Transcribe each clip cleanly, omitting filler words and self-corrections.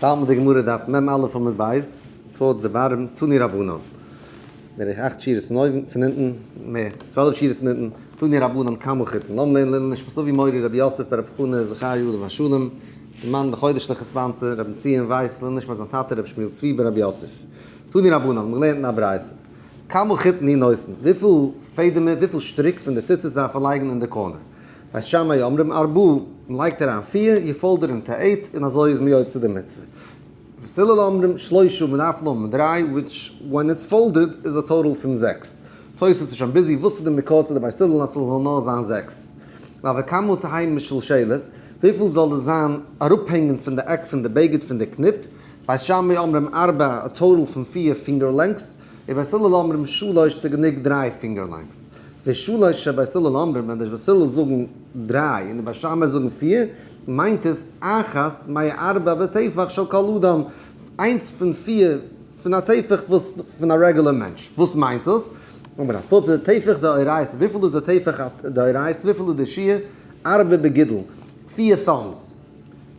האלט מיט די גמרא דף מ א עמוד ב', towards the bottom, תנו רבנן. בערך אכט שורות פון אויבן, פון אונטן, מער, 12 שורות פון אונטן, תנו רבנן כמה חיטין. לאמיר לערנען לעילוי נשמת אבי מורי רבי יוסף בר רבי חנא זכריה עליו השלום, די מאן די חודש'ליכע sponsor, רבי ציון ווייס, לעילוי נשמת זיין טאטע רבי שמואל צבי בר רבי יוסף. תנו רבנן, מ'האט געלערנט אין א ברייתא. כמה חיטין הוא נותן, וויפיל פעדעמער, וויפיל שטריק פון די ציצית דארף ער לייגן אין די corner. בית שמאי אומרים ארבעה, מען לייגט אריין פיר, you fold it into eight, און אזוי איז מען יוצא די מצוה. בית הלל אומרים שלושה, מען דארף נאר האבן דריי, which when it's folded איז א total פון זעקס. תוספות איז שוין busy, וואס איז די מקור צו די בית הלל אז ס'זאל נאר זיין זעקס? ווייל וכמה תהא משולשלת, וויפיל זאל עס זיין אראפהענגען פון די עק פון די בגד פון די קניפ? בית שמאי אומרים ארבעה, א total פון פיר finger lengths, און בית הלל אומרים שלש, ס'איז גענוג דריי finger lengths. ושלש שבית הלל אומרים, ווען די בית הלל זאגן דריי און די בית שמאי זאגן פיר, מיינט עס אחת מארבע בטפח של כל אדם, איינס פון פיר פון א טפח וואס פון א רעגולער מענטש. וואס מיינט דאס? אמר רב פפא, טפח דאורייתא, וויפיל איז די טפח דאורייתא, וויפיל איז די שיעור? ארבע בגידול, פיר thumbs.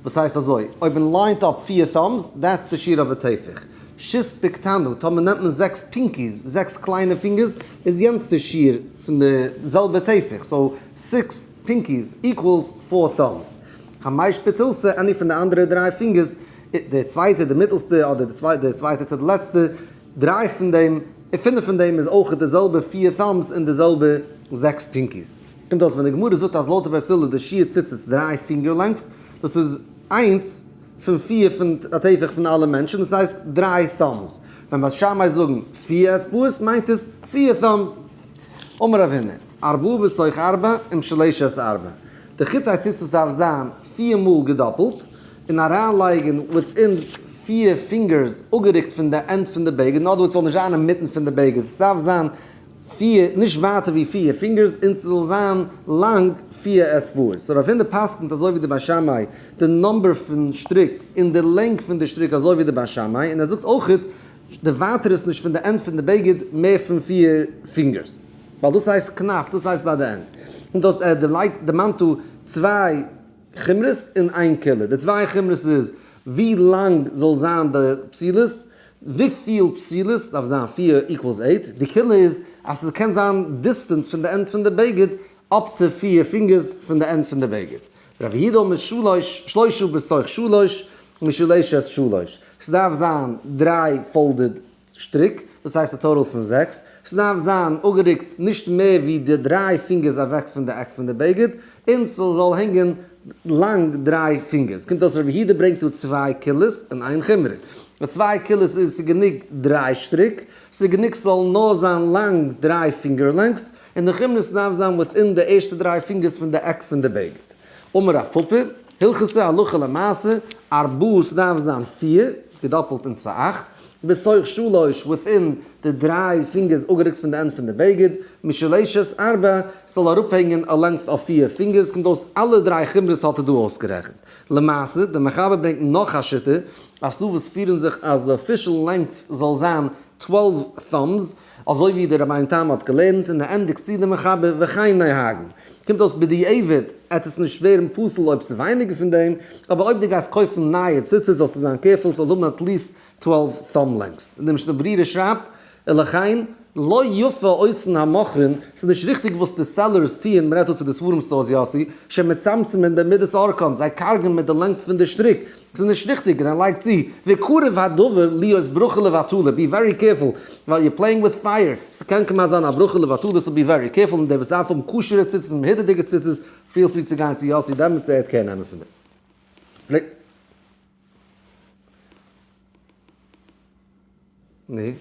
וואס הייסט אזוי? אויב מען ליינט אפ פיר thumbs, that's די שיעור אויף א טפח. שית בקטנה, טאמער נעמט מען זעקס pinkies, זעקס קליינע פינגערס, איז יענץ די שיעור פון די זעלבע טפח, so six pinkies equals four thumbs. חמש בתילתא, any פון די אנדערע דריי פינגערס, די צווייטע, די מיטעלסטע, אדער די צווייטע צו די לעצטע, דריי פון דעם, פינף פון דעם איז אויך די זעלבע פיר thumbs און די זעלבע זעקס pinkies. קומט אויס ווען די גמרא זאגט אז לויט די בית הלל די שיעור ציצית דריי finger lengths, דאס איז איינס פון פיר פון א טפח פון אלע מענטשן, דאס הייסט דריי thumbs. ווען בית שמאי זאגן פיר אצבעות מיינט עס פיר thumbs. אמר רב הונא, ארבעה בתוך ארבע ומשולשת ארבע. די חוטי ציצית דארף זיין פיר מאל געדאפלט, און אריינלייגן within פיר פינגערס אפגערוקט פון די end פון די בגד, in other words ס'זאל נישט זיין אינמיטן פון די בגד, ס'דארף זיין פיר, נישט ווייטער ווי פיר פינגערס, און ס'זאל זיין לאנג פיר אצבעות. so רב הונא פסק'נט אזוי ווי די בית שמאי, די number פון שטריק און די לענג פון די שטריק אזוי ווי די בית שמאי, און ער זאגט אויכעט די ווייטער איז נישט פון די end פון די בגד מער פון פיר פינגערס, ווייל דאס הייסט כנף, דאס הייסט ביי די end. און דאס ער דערמאנט דא צוויי חומרות און איין קולא. די צוויי חומרות איז ווי לאנג זאל זיין די פתילות, וויפיל פתילות דארף זיין פיר equals eight, די קולא איז אז ס'קען זיין distant פון די end פון די בגד up to פיר פינגערס פון די end פון די בגד. רב יהודה אומר שלש, שלושה בתוך שלש, משולשת שלש. ס'דארף זיין דריי folded שטריק, דאס הייסט א total פון זעקס. ס'דארף זיין אפגערוקט נישט מער ווי די דריי פינגערס אוועק פון די עק פון די בגד, און ס'זאל הענגען לאנג דריי פינגערס. קומט אויס רב יהודה ברענגט דא צוויי קולות און איין חומרא. די צוויי קולות איז ס'גענוג דריי שטריק, ס'גענוג ס'זאל נאר זיין לאנג דריי finger lengths, און די חומרות דארף זיין within די ערשטע דריי פינגערס פון די עק פון די בגד. אמר רב פפא, הלכתא הלכה למעשה, ארבעה ס'דארף זיין פיר, געדאפלט און צו אכט, בתוך שלש within די דריי פינגערס אפגערוקט פון די end פון די בגד, משולשת ארבע, ס'זאל אראפהענגען א length אויף פיר פינגערס, קומט אויס אלע דריי חומרות האט ער דא אויסגערעכנט. למעשה, דער מחבר ברענגט נאך א שיטה, אז ס'דא וואס פירן זיך אז די official length זאל זיין 12 thumbs, אזוי ווי דער רבינו תם האט געלערנט און ער ענדיגט צו דעם מחבר וכן נוהגין. קומט אויס בדיעבד עט עס נישט ווערן פסול אויב ס'איז ווייניגער פון דעם, אבער אויב דו גייסט קויפן נייע ציצית זאלסטו זיין careful ס'זאל האבן at least 12 thumb lengths. און דער משנה ברורה שרייבט, ולכן לא יפה עושין המוכרין, ס'איז נישט ריכטיג וואס די sellers טוען, מ'רעדט דא צו די ספרים stores יאסי, שמצמצמין במידת אורכן, זיי קארגן מיט די length פון די שטריק, ס'איז נישט ריכטיג, און ער לייגט צו, וקרוב הדבר להיות ברכה לבטלה, be very careful, ווייל you're playing with fire, ס'קען כמעט זיין א ברכה לבטלה, so be very careful, און דער וואס דארף האבן כשר'ע ציצית און מהודר'דיגע ציצית, feel free צו גיין צו יאסי דעמאלטס ער וועט care נעמען פון דעם. ני.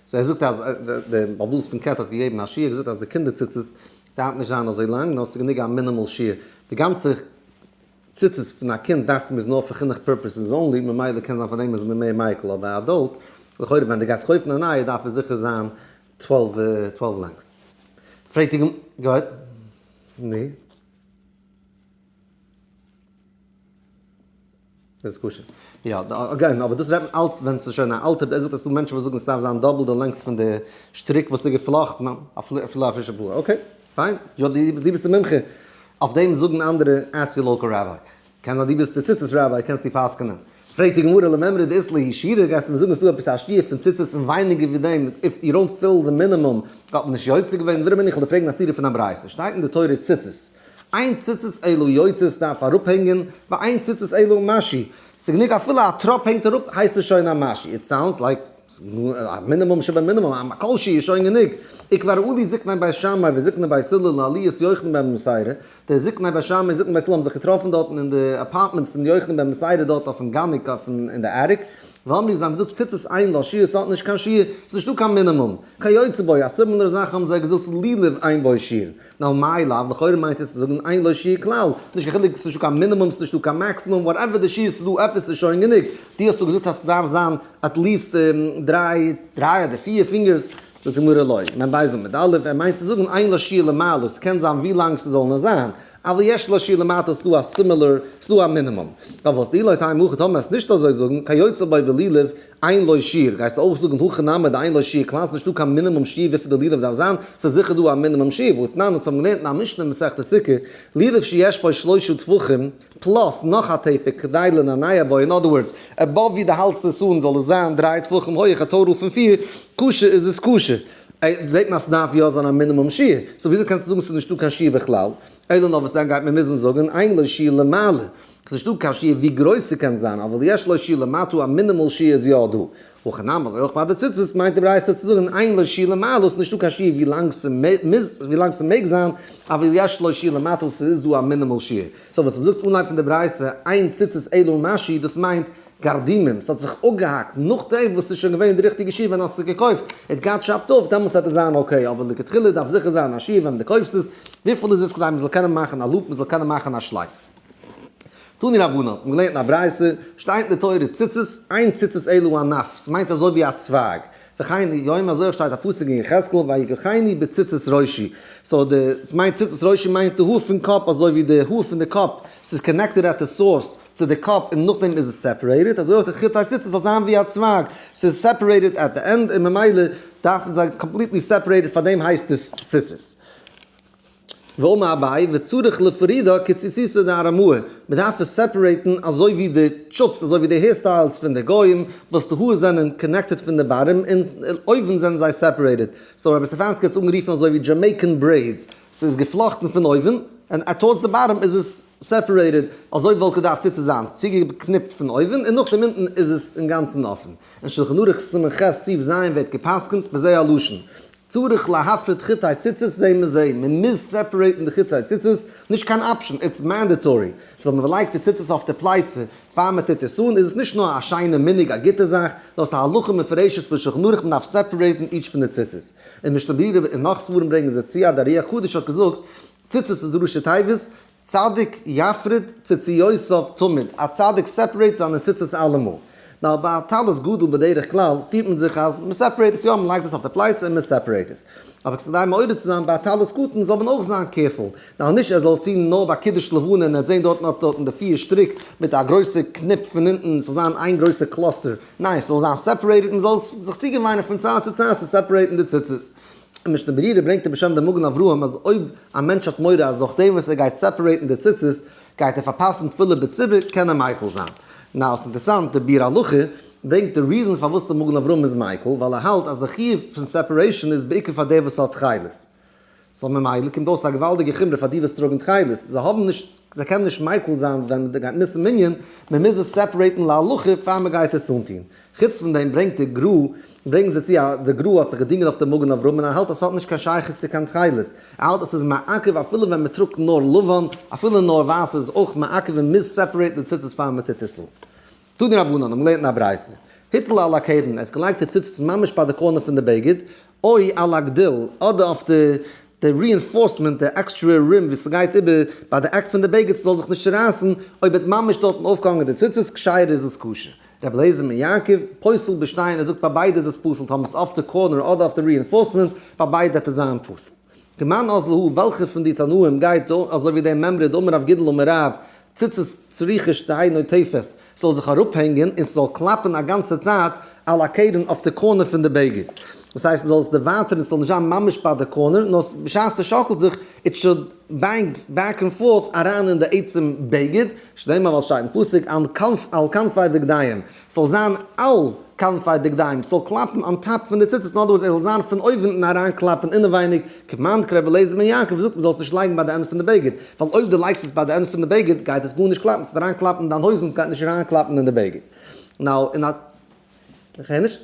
so ער זאגט אז דער באבלס פון קעט האט געגעבן א שיעור, געזאגט אז די קינדער ציצית דארף נישט זיין אזוי לאנג, נאר ס'איז גענוג א minimal שיעור. די גאנצע ציצית פון א קינד דאכט זיך מיר איז נאר פאר חינוך purposes only, ממילא קען זיין פאר דעם איז מען מער מיקל, אבער א adult, לכאורה ווען דו גייסט קויפן א נייע דארף עס זיכער זיין 12 lengths. פרעגט די גמ', go ahead. ני. איז כשר. יא, again, אבער דאס רעדט מען אלץ ווען ס'איז שוין א אלטע, ער זאגט אז ס'דא מענטשן וואס זאגן ס'דארף זיין double די length פון די שטריק וואס איז געפלאכטן, אפילו א פרישע פאר. Okay, fine, יא, דו ביסט די מומחה. אויף דעם זאגן אנדערע, ask your local rabbi. קען זיין דו ביסט די ציצית rabbi, קענסטו פסק'נען. פרעגט די גמרא למימרא דאית להו שיעורא, גייסטו מיר זאגן ס'דא עפעס א שיעור פון ציצית און ווייניגער ווי דעם, if you don't fill the minimum האט מען נישט יוצא געווען, ווידער איך וועל דיר פרעגן א סתירה פון א ברייתא, שטייט אין די תורה ציצית, אין ציצית אלא יוצאת דארף אראפהענגען, ואין ציצית אלא משהי, ס'גענוג אפילו א טראפ הענגט אראפ הייסט עס שוין א משהי, it sounds like א מינימום שבמינימום, א כל שהוא איז שוין גענוג. וכבר עלו זקני בית שמאי וזקני בית הלל לעליית יוחנן בן בתירא, די זקני בית שמאי און זקני בית הלל האבן זיך געטראפן דארטן אין די apartment פון יוחנן בן בתירא דארט אויפן גאניק אויפן אין די attic, ואמרו זיי האבן געזאגט ציצית אין לה שיעור ס'האט נישט קיין שיעור, ס'איז נישטא קיין מינימום, כיוצא בו, א similar זאך האבן זיי געזאגט לולב אין בו שיעור. נאר מאי לאו, לכאורה מיינט עס צו זאגן אין לו שיעור כלל, נישט קיין חילוק ס'נישטא קיין מינימום ס'נישטא קיין maximum whatever די שיעור ס'איז דא עפעס איז שוין גענוג, דו האסט דא געזאגט אז ס'דארף זיין at least דריי דריי אדער פיר fingers, זאגט די גמרא לא, מ ב עמוד א', ער מיינט צו זאגן אין לו שיעור למעלה, ס'קען זיין ווי לאנג ס'זאל נאר זיין, אבל יש לו שיעור למטה ס'דא א similar, ס'דא א מינימום. פארוואס דאי לא תימא הכי טאמער וועסט נישט אזוי זאגן, כיוצא בו בלולב, אין לו שיעור, גייסטו אויך זאגן הכא נמי דאין לו שיעור כלל ס'נישטא קיין מינימום שיעור וויפיל די לולב דארף זיין, ס'איז זיכער דא א מינימום שיעור, והתנן אונז האבן געלערנט אין א משנה אין מסכת סוכה, לולב שיש בו שלושה טפחים, plus נאך א טפח כדי לנענע בו, in other words, above ווי די האלטסט עס אן זאל עס זיין דריי טפחים הויעך א total פון פיר, כשר איז עס כשר. זעט מען אז ס'דארף יא זיין א מינימום שיעור, so וויאזוי קענסטו זאגן ס'איז נישטא קיין שיעור בכלל? אלא נאר וואס דען גייט מען מוזן זאגן אין לו שיעור למעלה, ס'איז נישטא קיין שיעור ווי גרויס ס'קען זיין, אבל יש לו שיעור למטה א minimal שיעור איז יא דא. הכא נמי אזוי אויך ביי די ציצית מיינט די ברייתא צו זאגן אין לו שיעור למעלה ס'איז נישטא קיין שיעור ווי לאנג ס'מוז ווי לאנג ס'מעג זיין, אבל יש לו שיעור למטה ס'איז דא א minimal שיעור. so וואס מ'זאגט אנהייב פון די ברייתא אין ציצית אלא משהי דאס מיינט גרדימים, ס'האט זיך אפגעהאקט נאכדעם וואס ס'איז שוין געווען די ריכטיגע שיעור ווען האסט עס געקויפט, it got chopped off, דעמאלטס וועט עס זיין okay, אבער לכתחילה דארף זיכער זיין א שיעור ווען דו קויפסט עס, וויפיל איז עס כדי מ'זאל קענען מאכן א loop, מ'זאל קענען מאכן א שלייף. תנו רבנן, האט מען געלערנט אין א ברייתא, שטייט אין די תורה ציצית, אין ציצית אלא ענף, ס'מיינט אזוי ווי א צווייג, וכן הוא אומר אזוי אויך שטייט א פסוק אין יחזקאל ויקחני בציצית ראשי, so די ס'מיינט ציצית ראשי מיינט די האר פון קאפ אזוי ווי די האר פון די קאפ ס'איז connected at the source צו די קאפ און נאכדעם איז עס separated, אזוי אויך די חוטי ציצית זאל זיין ווי א צווייג ס'איז separated at the end און ממילא דארפן זיי completely separated פארדעם הייסט עס ציצית. ואמר אביי וצריך לפרידה כציציתא דארמאי, מען דארף עס separate ן אזוי ווי די chops אזוי ווי די hairstyles פון די גוים וואס די האר זענען connected פון די bottom און אויבן זענען זיי separated, so רבי סטעפאנסקי האט עס אנגערופן אזוי ווי Jamaican braids, ס'איז געפלאכטן פון אויבן און towards the bottom איז עס separated, אזוי וואלט געדארפט צו צו זיין צוגעקניפט פון אויבן און נאכדעם אונטן איז עס אינגאנצן אפן. אין שלחן ערוך סימן ח סעיף ז' ווערט גע'פסק'נט בזה הלשון, צריך להפריד חוטי ציצית זה מזה, מען מוז separate ן די חוטי ציצית, נישט קיין option, it's mandatory, so ווען מען לייגט די ציצית אויף די פלייצע פאר מען טוט עס אן, איז עס נישט נאר א שיינע מנהג א גוטע זאך, נאר ס'איז א הלכה מפורשת בשולחן ערוך מען דארף separate ן each פון די ציצית. אין משנה ברורה און נאך ספרים ברענגען זיי צו אז די ארי הקדוש האט געזאגט, ציצית איז ראשי תיבות, צדיק יפריד ציציותיו תמיד, א צדיק separate ט זיינע ציצית אלעמאל. נאר ביי א טלית גדול בדרך כלל פירט מען זיך אז מען separate עס יא, מען לייגט עס אויף די פלייצע און מען separate עס. אבער כדי מעורר צו זיין ביי א טלית קטן זאל מען אויך זיין careful, נאר נישט ער זאל עס טון נאר ביי קידוש לבנה און ער וועט זען דארטן האט דארטן די פיר שטריק מיט א גרויסע קניפ פון אונטן, ס'זאל זיין איין גרויסע cluster, ניין ס'זאל זיין separated, מען זאל זיך צוגעוויינען פון צייט צו צייט צו separate ן די ציצית. אין משנה ברורה ברענגט ער בשם די מגן אברהם אז אויב א מענטש האט מורא אז דורך דעם וואס ער גייט separate ן די ציצית גייט ער פארפאסן תפילה בציבור קען ער מיקל זיין. now ס'אינטערסאנט די ביאור הלכה ברענגט די reason פארוואס די מגן אברהם איז מיקל ווייל ער האלט אז די חיוב פון separation איז בעיקר פאר דער וואס האט תכלת. so ממילא קומט אויס א געוואלדיגע חומרא פאר די וואס טראגן תכלת, זיי האבן נישט זיי קענען נישט מיקל זיין ווען מען גייט miss ן מנין, מען מוז עס separate ן להלכה פאר מען גייט עס אנטון. חוץ פון דעם ברענגט די גרא, ברענגן זיי צו אז די גרא האט זיך געדינגען אויף די מגן אברהם און ער האלט אז ס'האט נישט קיין שייכות צו קיין תכלת, ער האלט אז ס'איז מעכב אפילו ווען מ'טראגט נאר לבן, אפילו נאר ווייס איז אויך מעכב און מוז separate ן די ציצית פאר מ'טוט עס אן. תנו רבנן האבן געלערנט אין א ברייתא, הטיל על הקרן, ער האט געלייגט די ציצית ממש ביי די corner פון די בגד, או על הגדיל, אדער אויף די די reinforcement, די עקסטרע rim ווי ס'גייט איבער ביי די עק פון די בגד ס'זאל זיך נישט צורייסן, אויב האט ממש דארטן אויפגעהאנגען די ציצית כשרה איז עס כשר. רבי אליעזר בן יעקב, פוסל בשתיהן, ער זאגט ביי ביידע איז עס פסול טאמער ס'איז אויף די corner אדער אויף די reinforcement, ביי ביידע וועט עס זיין פסול. כמאן אזלא הא, וועלכע פון די תנאים גייט אזוי ווי דער מימרא דאמר רב גידל אמר רב. ציצית צריכה שתהא נוטפת, ס'זאל זיך אראפהענגען און ס'זאל קלאפן א גאנצע צייט על הקרן אויף די corner פון די בגד. דאס הייסט מ'זאל עס דערווייטערן ס'זאל נישט זיין ממש ביי די corner, נאר בשעת ס'שאקלט זיך it should bang back and forth אריין אין די עצם בגד, שנאמר ווייל ס'שטייט אין פסוק על כנפי בגדיהם, ס'זאל זיין על כנפי בגדיהם, ס'זאל קלאפן on top פון די ציצית, אין other words עס זאל זיין פון אויבן און אריין קלאפן אינעווייניג, כמאן דרבי אליעזר בן יעקב זאגט מ'זאל עס נישט לייגן ביי די ענדע פון די בגד, ווייל אויב דו לייגסט עס ביי די ענדע פון די בגד גייט עס גארנישט קלאפן, ס'וועט אריין קלאפן אין דיין הויזן, ס'גייט נישט אריין קלאפן אין די בגד. Now, אין א. איך הער נישט.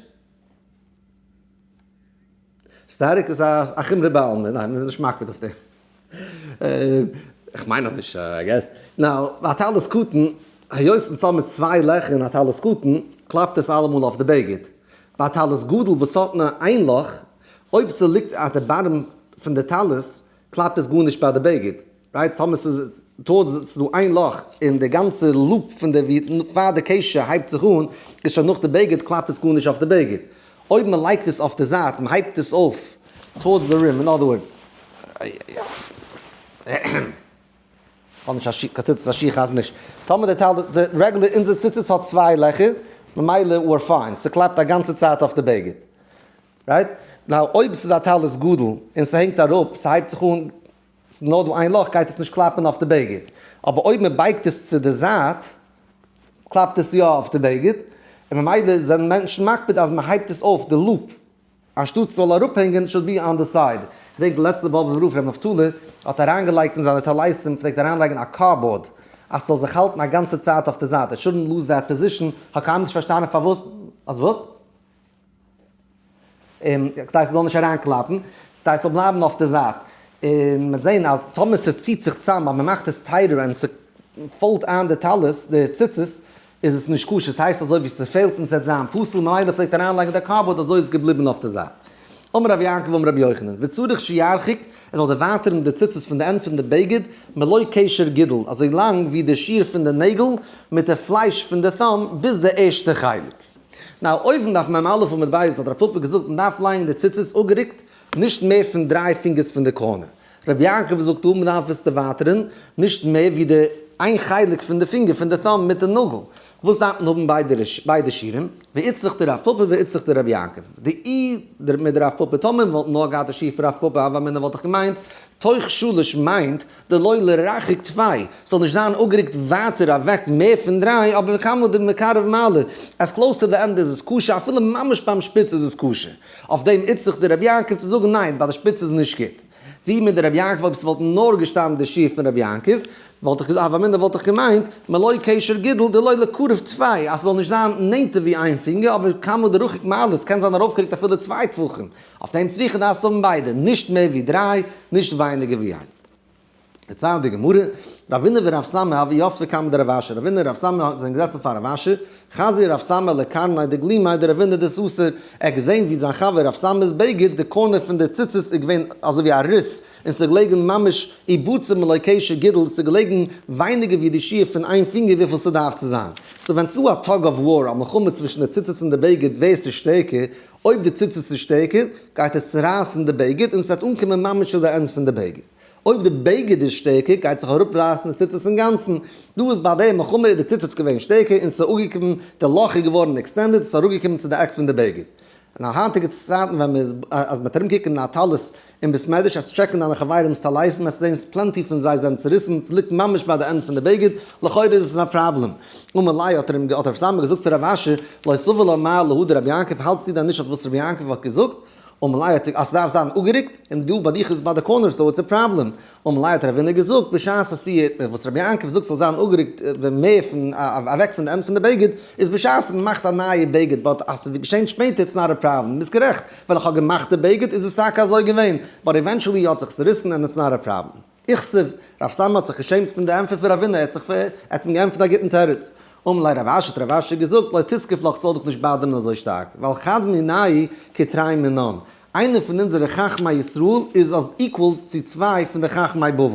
שטארק איז א חומרא בעלמא, ניין מ'איז נישט מקפיד אויף דעם. איך מיין אז נישט, I guess. Now, ביי א טלית קטן, היות אונז האבן מיר צוויי לעכער אין א טלית קטן, קלאפט עס אלעמאל אויף די בגד. ביי א טלית גדול וואס האט נאר איין לאך, אויב ס'ליגט at די bottom פון די טלית, קלאפט עס גארנישט ביי די בגד. Right? טאמער ס'איז towards ס'איז דא איין לאך און די גאנצע loop פון די ווי פאר די קשר הייבט זיך אן איז שוין נאך די בגד קלאפט עס גארנישט אויף די בגד. אויב מען לייגט עס אויף די זייט מען הייבט עס אויף towards די rim, in other words. כ'האב נישט א שיך, קיין ציצית א שיך אז נישט. טאמער די טל די רעגולער אונזער ציצית האט צוויי לעכער ממילא we're fine ס'קלאפט א גאנצע צייט אויף די בגד. Right? Now אויב ס'איז א טלית גדול און ס'הענגט אראפ ס'הייבט זיך אן ס'איז נאר דא איין לאך גייט עס נישט קלאפן אויף די בגד, אבער אויב מען בייגט עס צו די זייט קלאפט עס יא אויף די בגד, און ממילא זענען מענטשן מקפיד אז מען הייבט עס אויף די loop אנשטאט ס'זאל אראפהענגען should be on the side, כ'דענק די לעצטע באבובער רב ר' נפתלי האט אריינגעלייגט אין זיינע טליתים פלעגט אריינלייגן א cardboard אז ס'זאל זיך האלטן א גאנצע צייט אויף די זייט, it shouldn't lose that position, כ'האב קיינמאל נישט פארשטאנען פארוואס, אז וואס? און כדי ס'זאל נישט אריינקלאפן, כדי ס'זאל בלייבן אויף די זייט. און מ'וועט זען אז טאמער ס'ציט זיך צאם אז מ'מאכט עס tighter און ס'פאלט איין די טלית, די ציצית, איז עס נישט כשר, ס'הייסט אזוי ווי ס'פעלט און ס'וועט זיין פסול, ממילא פלעגט אריינלייגן די cardboard אזוי איז עס געבליבן אויף די זייט. אמר רבי יעקב אמר רבי יוחנן, וצריך שירחיק, ער זאל דערווייטערן די ציצית פון די end פון די בגד, מלא קשר גודל, אזוי לאנג ווי די שיעור פון די נעגל מיט די פלייש פון די thumb ביז די ערשטע חלק. Now אויבן דף מ"א עמוד ב' האט רב פפא געזאגט מען דארף לייגן די ציצית אפגערוקט נישט מער פון דריי פינגערס פון די corner. רבי יעקב זאגט דא מען דארף עס דערווייטערן נישט מער ווי די איין חלק פון די פינגער פון די thumb מיט די נאגל. וואס דארף מען האבן ביידע שיעורים? ואיצטריך דרב פפא ואיצטריך דרבי יעקב. דאי מדרב פפא טאמער מען וואלט נאר געהאט די שיעור פון רב פפא הוה אמינא וואלט איך געמיינט תוך שלש מיינט דלא לרחוק טפי, ס'זאל נישט זיין אפגערוקט ווייטער אוועק מער פון דריי, אבער כמה דמקרב מעלי, as close to the end איז עס כשר, אפילו ממש ביים שפיץ איז עס כשר. אויף דעם איצטריך דער רבי יעקב צו זאגן ניין, ביי די שפיץ איז נישט גוט. ווי מיט דער רבי יעקב אויב ס'וואלט נאר געשטאנען די שיעור פון רבי יעקב, וואלט איך געזאגט, הוה אמינא וואלט איך געמיינט, מלא קשר גודל דלא לקרב טפי, אז ס'זאל נישט זיין נענטער ווי איין פינגער, אבער כמה דרחיק מעלי, ס'קען זיין ארויפגערוקט אפילו צוויי טפחים. אויף דעם צריכה דארפסטו האבן ביידע, נישט מער ווי דריי, נישט ווייניגער ווי איינס. דערציילט די גמרא, רבינא ורב סמא הוו יתבי קמיה דרב אשי, רבינא און רב סמא זענען געזעצן פאר רב אשי, חזייה רב סמא לקרניה דגלימיה דרבינא דסתר, ער האט געזען ווי זיין חבר רב סמא'ס בגד, די corner פון די ציצית איז געווען אזוי ווי א ריס, און ס'איז געלעגן ממש איבוצה מלא קשר גודל, ס'איז געלעגן ווייניגער ווי די שיעור פון איין פינגער וויפיל ס'דארף צו זיין. So ווען ס'דא א tug of war, א מלחמה צווישן די ציצית און די בגד ווער ס'איז שטערקער, אויב די ציצית איז שטערקער, גייט עס צורייסן די בגד און ס'וועט אנקומען ממש צו די end פון די בגד. אויב די בגד איז שטערקער, גייט זיך אראפרייסן די ציצית אינגאנצן. דא איז ביי די מלחמה איז די ציצית געווען שטערקער און ס'איז אפגעקומען, די לאך איז געווארן extended, ס'איז אראפגעקומען צו די עק פון די בגד. אין היינטיגע צייטן ווען מ'איז אז מ'וועט ארומקוקן אין א טלית אין בית מדרש אז טשעקן דיינע חברים'ס טליתים וועסטו זען plenty פון זיי זענען צוריסן, ס'ליגט ממש ביי די end פון די בגד, לכאורה איז עס א פראבלעם. אמר ליה האט ער האט רב סמא געזאגט צו רב אשי, לא סבר לה מר להא דרבי יעקב, האלטסטו דען נישט אויף וואס רבי יעקב האט געזאגט? אמר ליה האט ער אז ס'דארף זיין אפגערוקט, און דא ביי דיך איז ביי די corner so it's a problem. אמר ליה האט רבינא געזאגט בשעת עשיה וואס רבי יעקב זאגט ס'זאל זיין אפגערוקט מער פון אוועק פון די end פון די בגד, איז בשעת מ'מאכט א נייע בגד but אז ס'וועט געשען שפעטער it's not a problem, ביסט גערעכט, ווען איך האב געמאכט די בגד איז עס טאקע אזוי געווען, but eventually האט זיך צוריסן and it's not a problem. איכסיף, רב סמא האט זיך געשעמט פון די ענטפער פון רבינא, ער האט זיך ער האט אים געענטפערט א גוטן תירוץ. אמר ליה רב אשי האט רב אשי געזאגט, לא תיתקף לך ס'זאל דיך נישט באדערן אזוי שטארק, ווייל חד מינייהו כתרין מינן, איינער פון אונזערע חכמי ישראל איז אז equal צו צוויי פון די חכמי בבל,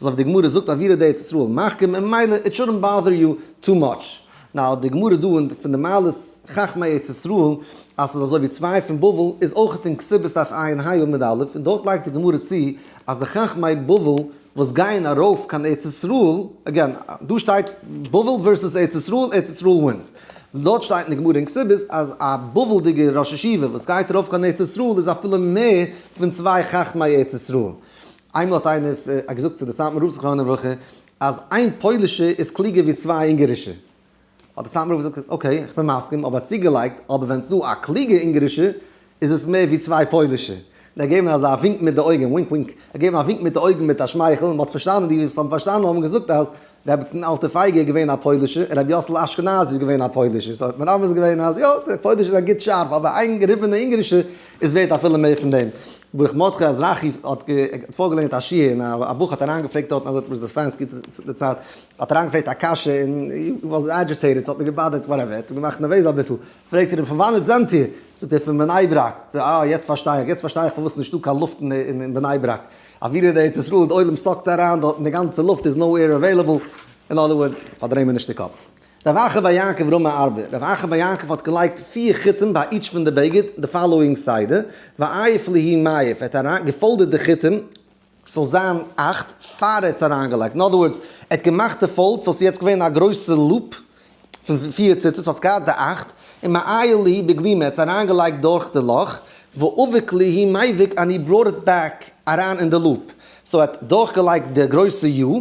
אזוי ווי די גמרא זאגט אוירא דארץ ישראל מחכים און ממילא it shouldn't bother you too much. Now די גמרא דא אין פון די מעלות חכמי ארץ ישראל אז ס'איז אזוי ווי צוויי פון בבל איז אויך אין כתובות דף ע"ה עמוד א' און דארט לייגט די גמרא צו אז די חכמי בבל. וואס גייען ארויף קיין ארץ ישראל, again, דא שטייט בבל versus ארץ ישראל, ארץ ישראל wins. דארט שטייט אין די גמרא אין כתובות אז א בבל'דיגער ראש ישיבה וואס גייט ארויף קיין ארץ ישראל איז אפילו מער פון צוויי חכמי ארץ ישראל. איינמאל האט איינער געזאגט צו די סאטמאר רב זכרונו לברכה אז איין פוילישע איז קלוגער ווי צוויי אונגערישע. האט די סאטמאר רב געזאגט okay איך בין מסכים אבער צוגעלייגט אבער ווען ס'דא א קלוגע אונגערישע איז עס מער ווי צוויי פוילישע. און ער געגעבן אזא ווינק מיט די אויגן, wink wink, ער געגעבן א ווינק מיט די אויגן מיט א שמייכל און מ'האט פארשטאנען, די וואס האבן פארשטאנען האבן געזאגט אז רעבעצין אלטע פייגא איז געווען א פוילישע און רבי יאסל אשכנזי איז געווען א פוילישע, so האט מרמז געווען אז יא, די פוילישע זענען גוט שארף אבער איין געריבענע אונגערישע איז ווערט אפילו מער פון דעם. ברוך מרדכי אזרחי האט פארגעלערנט א שיעור און א בחור האט אריינגעפרעגט דארטן אזוי האט מיר סטעפאנסקי דערציילט, האט אריינגעפרעגט א קשיא און he was agitated, ס'האט אים געבאדערט whatever, ער האט אים געמאכט נערוועז אביסל, פרעגט ער אים פון וואנעט זענט איר? זאגט ער פון בני ברק, זאגט ער אה יעצט פארשטיי איך, יעצט פארשטיי איך פארוואס נישטא קיין לופט אין בני ברק, אווירא דארץ ישראל, די עולם suck ט אריין דארט אין די גאנצע לופט איז no air available, in other words, פארדריי מיר נישט די קאפ. רב אחא בר יעקב רמי ארבע, רב אחא בר יעקב האט געלייגט פיר חוטים ביי each פון די בגד, די following סדר, ועייף להו מעיף, ער האט אריין גע fold עט די חוטים, ס'זאל זיין אכט, פאר ער האט עס אריינגעלייגט, in other words, ער האט געמאכט די fold, so ס'איז יעצט געווען א גרויסע loop פון פיר ציצית, האסט געהאט די אכט, און מעייל להו בגלימא, ער האט עס אריינגעלייגט דורך די לאך, ואביק להו מיבק and he brought it back אריין אין די loop, so ער האט דורכגעלייגט די גרויסע U, ער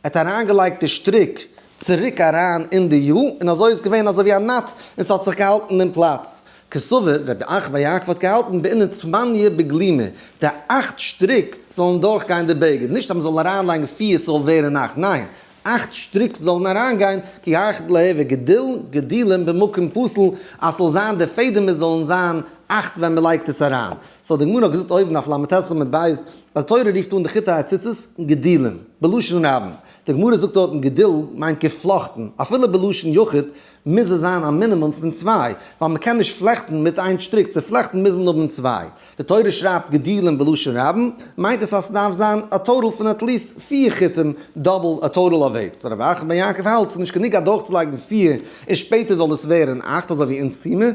האט אריינגעלייגט די שטריק צוריק אריין אין די U, און אזוי איז געווען אזוי ווי א knot, און ס'האט זיך געהאלטן אין פלאץ. קסבר, רבי אחא בר יעקב האט געהאלטן בעינן תמניא בגלימא, די אכט שטריק זאלן דורכגיין די בגד, נישט אז מ'זאל אריינלייגן פיר ס'זאל ווערן אכט, ניין, אכט שטריק זאלן אריינגיין, כי היכי דליהוי גדיל גדילים במקום פסול, אז ס'זאל זיין די פעדעמער זאלן זיין אכט ווען מ'לייגט עס אריין. so די גמרא האט געזאגט אויבן אויף ל"ט עמוד ב', אז די תורה רופט אן די חוטי הציצית גדילים, בלשון רבים. די גמרא זאגט דארטן גדיל מיינט געפלאכטן, אפילו בלשון יחיד מוז עס זיין א מינימום פון צוויי, ווייל מ'קען נישט פלעכטן מיט איין שטריק, צו פלעכטן מוז מען האבן צוויי. די תורה שרייבט גדילים בלשון רבים, מיינט עס אז ס'דארף זיין א total פון at least פיר חוטים, double, א total of eight. so רב אחא בר יעקב האלט ס'איז נישט גענוג אדורכצולייגן פיר און שפעטער זאל עס ווערן אכט אזוי ווי אונז טוה מיר,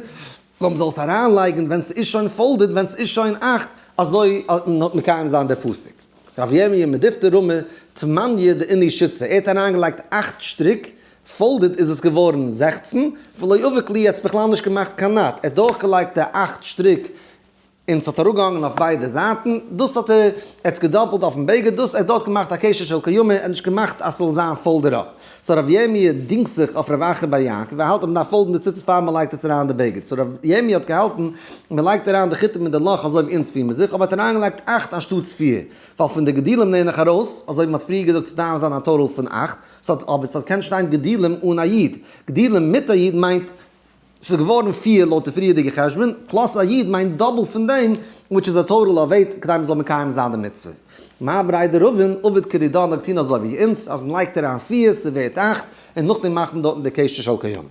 נאר מ'זאל עס אריינלייגן ווען ס'איז שוין folded, ווען ס'איז שוין אכט, אזוי מקיים זיין דער פסוק. רב ירמי' מדיפתי רמי תמניא דאינהו שיתסי, ער האט אריינגעלייגט אכט שטריק, folded איז עס געווארן 16, ולא אביק להו, ער האט בכלל נישט געמאכט קיין knot, ער האט דורכגעלייגט די אכט שטריק און ס'האט אראפגעהאנגען אויף ביידע זייטן, דאס האט ער, ער האט עס געדאפלט אויפן בגד, דאס ער האט דארט געמאכט א קשר של קיימא, ער האט נישט געמאכט אז ס'זאל זיין folded up. so רב ירמי' דינגט זיך אויף רב אחא בר יעקב, ער האלט אז מ'דארף fold ן די ציצית פאר מ'לייגט עס אריין אין די בגד, so רב ירמי' האט געהאלטן מ'לייגט אריין די חוטים אין די לאך אזוי ווי אונז פירן מיר זיך, אבער ער האט אריינגעלייגט אכט אנשטאטס פיר, ווייל פון די גדילים לערן איך ארויס, אזוי ווי מ'האט פריער געזאגט ס'דארף זיין א total פון אכט, ס'האט אבער ס'האט קען שטיין גדילים אן א יו"ד, גדילים מיט א יו"ד מיינט ס'איז געווארן פיר לויט די פריערדיגע חשבון, plus א יו"ד מיינט double פון דעם, which is a total of eight, כדי מ'זאל מקיים זיין די מצוה. מר בריה דרבין עביד כדידן האט געטון אזוי ווי אונז, אז מ'לייגט אריין פיר, ס'ווערט אכט, און נאכדעם מאכט מען דארטן די קשר של קיימא.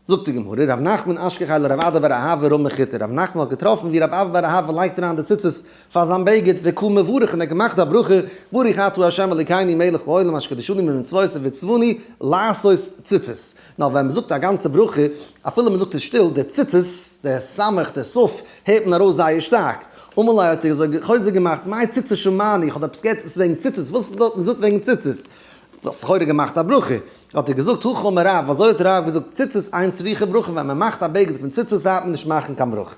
זאגט די גמרא, רב נחמן אשכחיה לרב אדא בר אהבה רמי חוטי, רב נחמן האט געטראפן ווי רב אדא בר אהבה לייגט אריין די ציצית פאר זיין בגד וקא מברך און ער האט געמאכט א ברכה, ברוך אתה ה' אלוקינו מלך העולם אשר קדשנו במצוותיו וצונו לעשות ציצית. נאר ווען מ'זאגט א גאנצע ברכה, אפילו מ'זאגט עס שטיל, די ציצית, די סמך, די סוף, הערט מען ארויס זייער שטארק. אמר ליה האט ער אזוי חוזק געמאכט, מאי ציצית שמעני, איך האב עפעס געהערט עפעס וועגן ציצית, וואס איז דארט געזאגט וועגן ציצית? האסט לכאורה געמאכט א ברכה. האט ער געזאגט, הכי אמר רב, אזוי האט רב געזאגט, ציצית אין צריכה ברכה, ווען מ'מאכט א בגד פון ציצית דארף מען נישט מאכן קיין ברכה.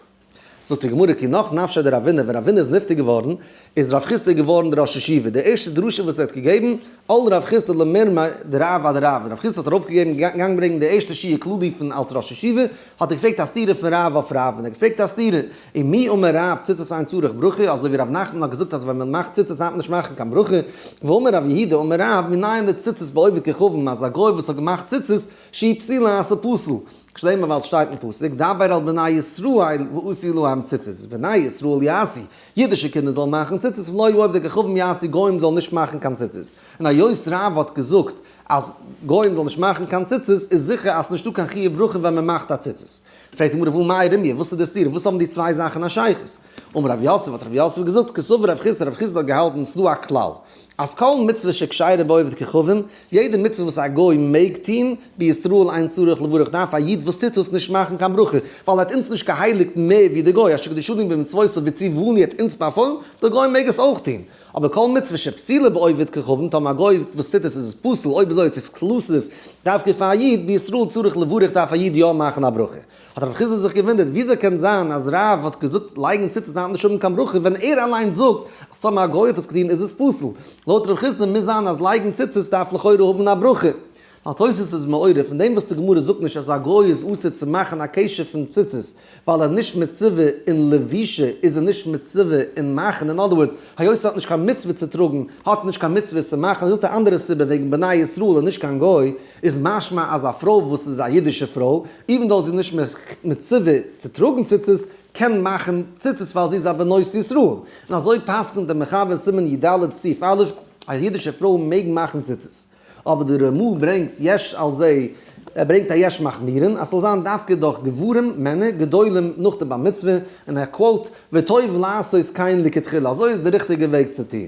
זאגט די גמרא כי נח נפשיה דרבינא, ווען רבינא איז נפטר געווארן, איז רב חסדא געווארן דער ראש ישיבה, די ערשטע דרשה וואס ער האט געגעבן, על רב חסדא למירמא דרב אדרב, רב חסדא האט ארויפגעגעבן געגאנגען ברענגען די ערשטע שיעור כללי פון אלס ראש ישיבה, האט ער געפרעגט א סתירה פון רב אויף רב, און ער האט געפרעגט א סתירה, ומי אמר רב ציצית אין צריך ברכה, אזוי ווי רב נחמן האט געזאגט אז ווען מען מאכט ציצית דארף מען נישט מאכן קיין ברכה, ואמר רב יהודה אמר רב מנין לציצית בעובד כוכבים אז א גוי וואס האט געמאכט ציצית שהיא פסולה אז ס'פסול, שנאמר ווייל ס'שטייט אין פסוק, דבר אל בני ישראל ועשו להם ציצית, בני ישראל יעשו, אידישע קינדער זאלן מאכן ציצית, ולא עובדי כוכבים יעשו, גוים זאלן נישט מאכן קיין ציצית. און היות רב האט געזאגט אז גוים זאלן נישט מאכן קיין ציצית, איז זיכער אז ס'נישטא קיין חיוב ברכה ווען מ'מאכט א ציצית. פרעגט די גמרא והא מאי רמיא, וואס איז די סתירה, וואס האבן די צוויי זאכן א שייכות? אמר רב יוסף, האט רב יוסף געזאגט, קסבר רב חסדא, רב חסדא האט געהאלטן ס'דא א כלל, אז כל מצוה שכשרה בעובד כוכבים, יעדע מצוה וואס א גוי מעג טון, בישראל אין צריך לברך דארף א איד וואס טוט עס נישט מאכן קיין ברכה, ווייל ער האט אונז נישט געהייליגט מער ווי די גוי, אשר קדשנו במצוותיו וציוונו האט אונז באפוילן, די גוי מעג עס אויך טון. אבער כל מצוה שפסולה בעובד כוכבים, טאמער א גוי וואס טוט עס איז עס פסול, אויב אזוי איז exclusive דווקא פאר א איד, בישראל צריך לברך דארף א איד יא מאכן א ברכה. האט רב חסדא זיך געוואונדערט וויאזוי קען זיין אז רב האט געזאגט לייגן ציצית דארף נישט האבן קיין ברכה ווען ער אליינס זאגט אז טאמער א גוי האט עס געטון איז עס פסול. לויט רב חסדא מוז זיין אז לייגן ציצית דארף לכאורה האבן א ברכה. ווייל תוס' איז מעורר פון דעם וואס די גמרא זאגט נישט אז א גוי איז אסור צו מאכן א קשר פון ציצית ווייל ער נישט מצווה אין לבישה איז ער נישט מצווה אין מאכן, אין other words, היות ער האט נישט קיין מצוה צו טראגן האט ער נישט קיין מצוה עס צו מאכן, ער זאגט א אנדערע סיבה וועגן בני ישראל און נישט קיין גוי, איז משמע אז א פרוי וואס איז א אידישע פרוי, even though זי איז נישט מצווה צו טראגן ציצית, קען מאכן ציצית ווייל זי איז א בנות ישראל, און אזוי פסק'נט דער מחבר סימן י ד סעיף א', א אידישע פרוי מעג מאכן ציצית. אבער די רמ א ברענגט יש על זה, ער ברענגט א יש מחמירין אז ס'זאל זיין דווקא דורך גברים, מענער, גדולים נאך די בר מצוה, און ער quote וטוב לעשות כן לכתחילה, אזוי איז די ריכטיגע וועג צו טון.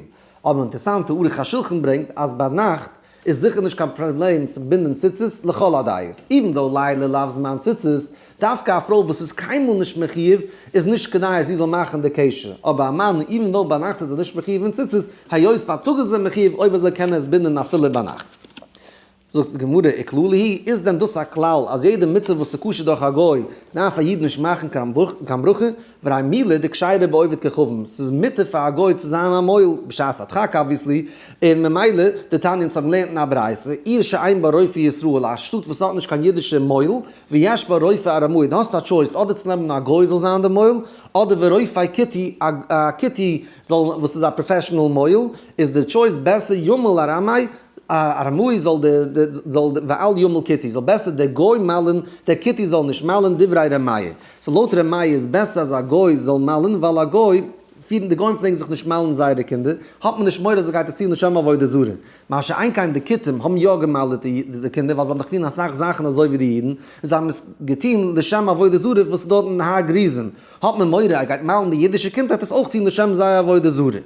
אבער אינטערסאנט די ערוך השולחן ברענגט אז ביינאכט איז זיכער נישט קיין פראבלעם צו בינדען ציצית לכל הדעות, even though לילה לאו זמן ציצית, דווקא א פרוי וואס איז קיינמאל נישט מחיוב איז נישט כדאי אז זי זאל מאכן די קשר, אבער א מאן even though ביינאכט איז ער נישט מחיוב אין ציצית, היות בייטאג איז ער מחיוב אויב אזוי קען ער עס בינדען אפילו ביינאכט. זאגט די גמרא, וכללא היא, איז דען דאס א כלל אז יעדע מצוה וואס איז כשר דורך א גוי דארף א איד נישט מאכן קיין ברכה, והרי מילה דכשרה בעובד כוכבים, ס'איז מותר פאר א גוי צו זיין א מוהל, בשעת הדחק obviously, און ממילא, דתניא אונז האבן געלערנט אין א ברייתא, עיר שאין בה רופא ישראל, א שטאט וואס האט נישט קיין אידישע מוהל, ויש בה רופא ארמאי, דו האסט א choice אדער צו נעמען א גוי זאל זיין די מוהל, אדער ורופא כותי, א כותי זאל וואס איז א professional מוהל, איז די choice בעסער ימול ארמאי, ארמאי זאל די זאל ואל ימול כותי, זאל בעסער דער גוי מל'ן, דער כותי זאל נישט מל'ן, דברי ר' מאיר. so לויט ר' מאיר איז בעסער אז א גוי זאל מל'ן, ווייל א גוי פירן די גוים פלעגן זיך נישט מל'ן זייערע קינדער, האט מען נישט מורא אז ער גייט עס טון לשם עבודה זרה. מה שאין כן די כותים האבן יא געמל'עט די קינדער ווייל זיי האבן דאך געטון אסאך זאכן אזוי ווי די אידן, און זיי האבן עס געטון לשם עבודה זרה וואס איז דארט אין הר גריזים, האט מען מורא ער גייט מל'ן די אידישע קינד וועט עס אויך טון לשם זייער עבודה זרה.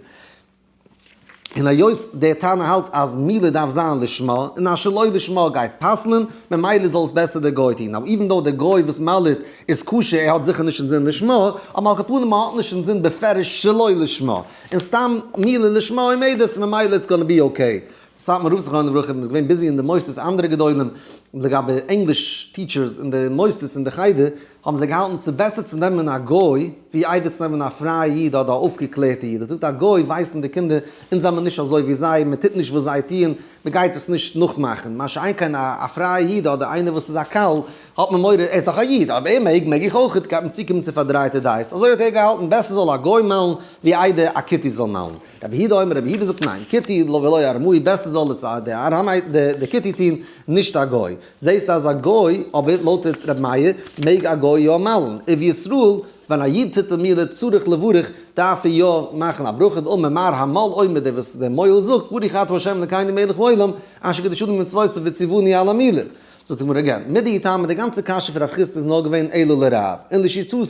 און היות דער תנא האלט אז מילה דארף זיין לשמה, און א שלא לשמה גייט פסל'ן, ממילא זאל עס בעסער דער גוי טון. אבער even though דער גוי וואס מל'עט איז כשר, ער האט זיכער נישט אינזין לשמה, אבער על כל פנים מען האט נישט אינזין בפירוש שלא לשמה. און סתם מילה לשמה עומדת, ממילא it's gonna be okay. סאטמאר רב זכרונו לברכה איז געווען busy אין די מוסדות אנדערע גדולים לגבי ענגליש teachers אין די מוסדות אין די חדר האבן זיי געהאלטן ס'איז בעסער צו נעמען א גוי ווי איידער צו נעמען א פרייע איד אדער א אויפגעקלערטע איד. ער זאגט א גוי ווייסן די קינדער אונז זעמער נישט אזוי ווי זיי, מען טוט נישט וואס זיי טוען, מען גייט עס נישט נאכמאכן, מה שאין כן א פרייע איד אדער איינער וואס איז א קל האט מען מורא, ער איז דאך א איד, אויב ער מעג, מעג איך אויך, גייט מען צוקומען צו פארדרייטע דעות, אזוי האט ער געהאלטן, בעסער זאל א גוי מל'ן ווי איידער א כותי זאל מל'ן. רבי יהודה אומר, רבי יהודה זאגט ניין, כותי לא ולא ארמאי, בעסער זאל עס דער ארמאי, דער כותי טון, נישט א גוי. זעסט אז א גוי, אבער לויט רבי מאיר, מעג א גוי יא מל'ן. ובישראל, ווען א איד טוט די מילה צריך לברך, דארף ער יא מאכן א ברכה, דאמר מר המל אומר, דער וואס דער מוהל זאגט, ברוך אתה ה' אלקינו מלך העולם, אשר קדשנו במצוותיו וציוונו על המילה. זאגט די גמרא again, מידי טעמא די גאנצע קשיא פון רב חסדא איז נאר געווען אלא לרב, און לשיטתו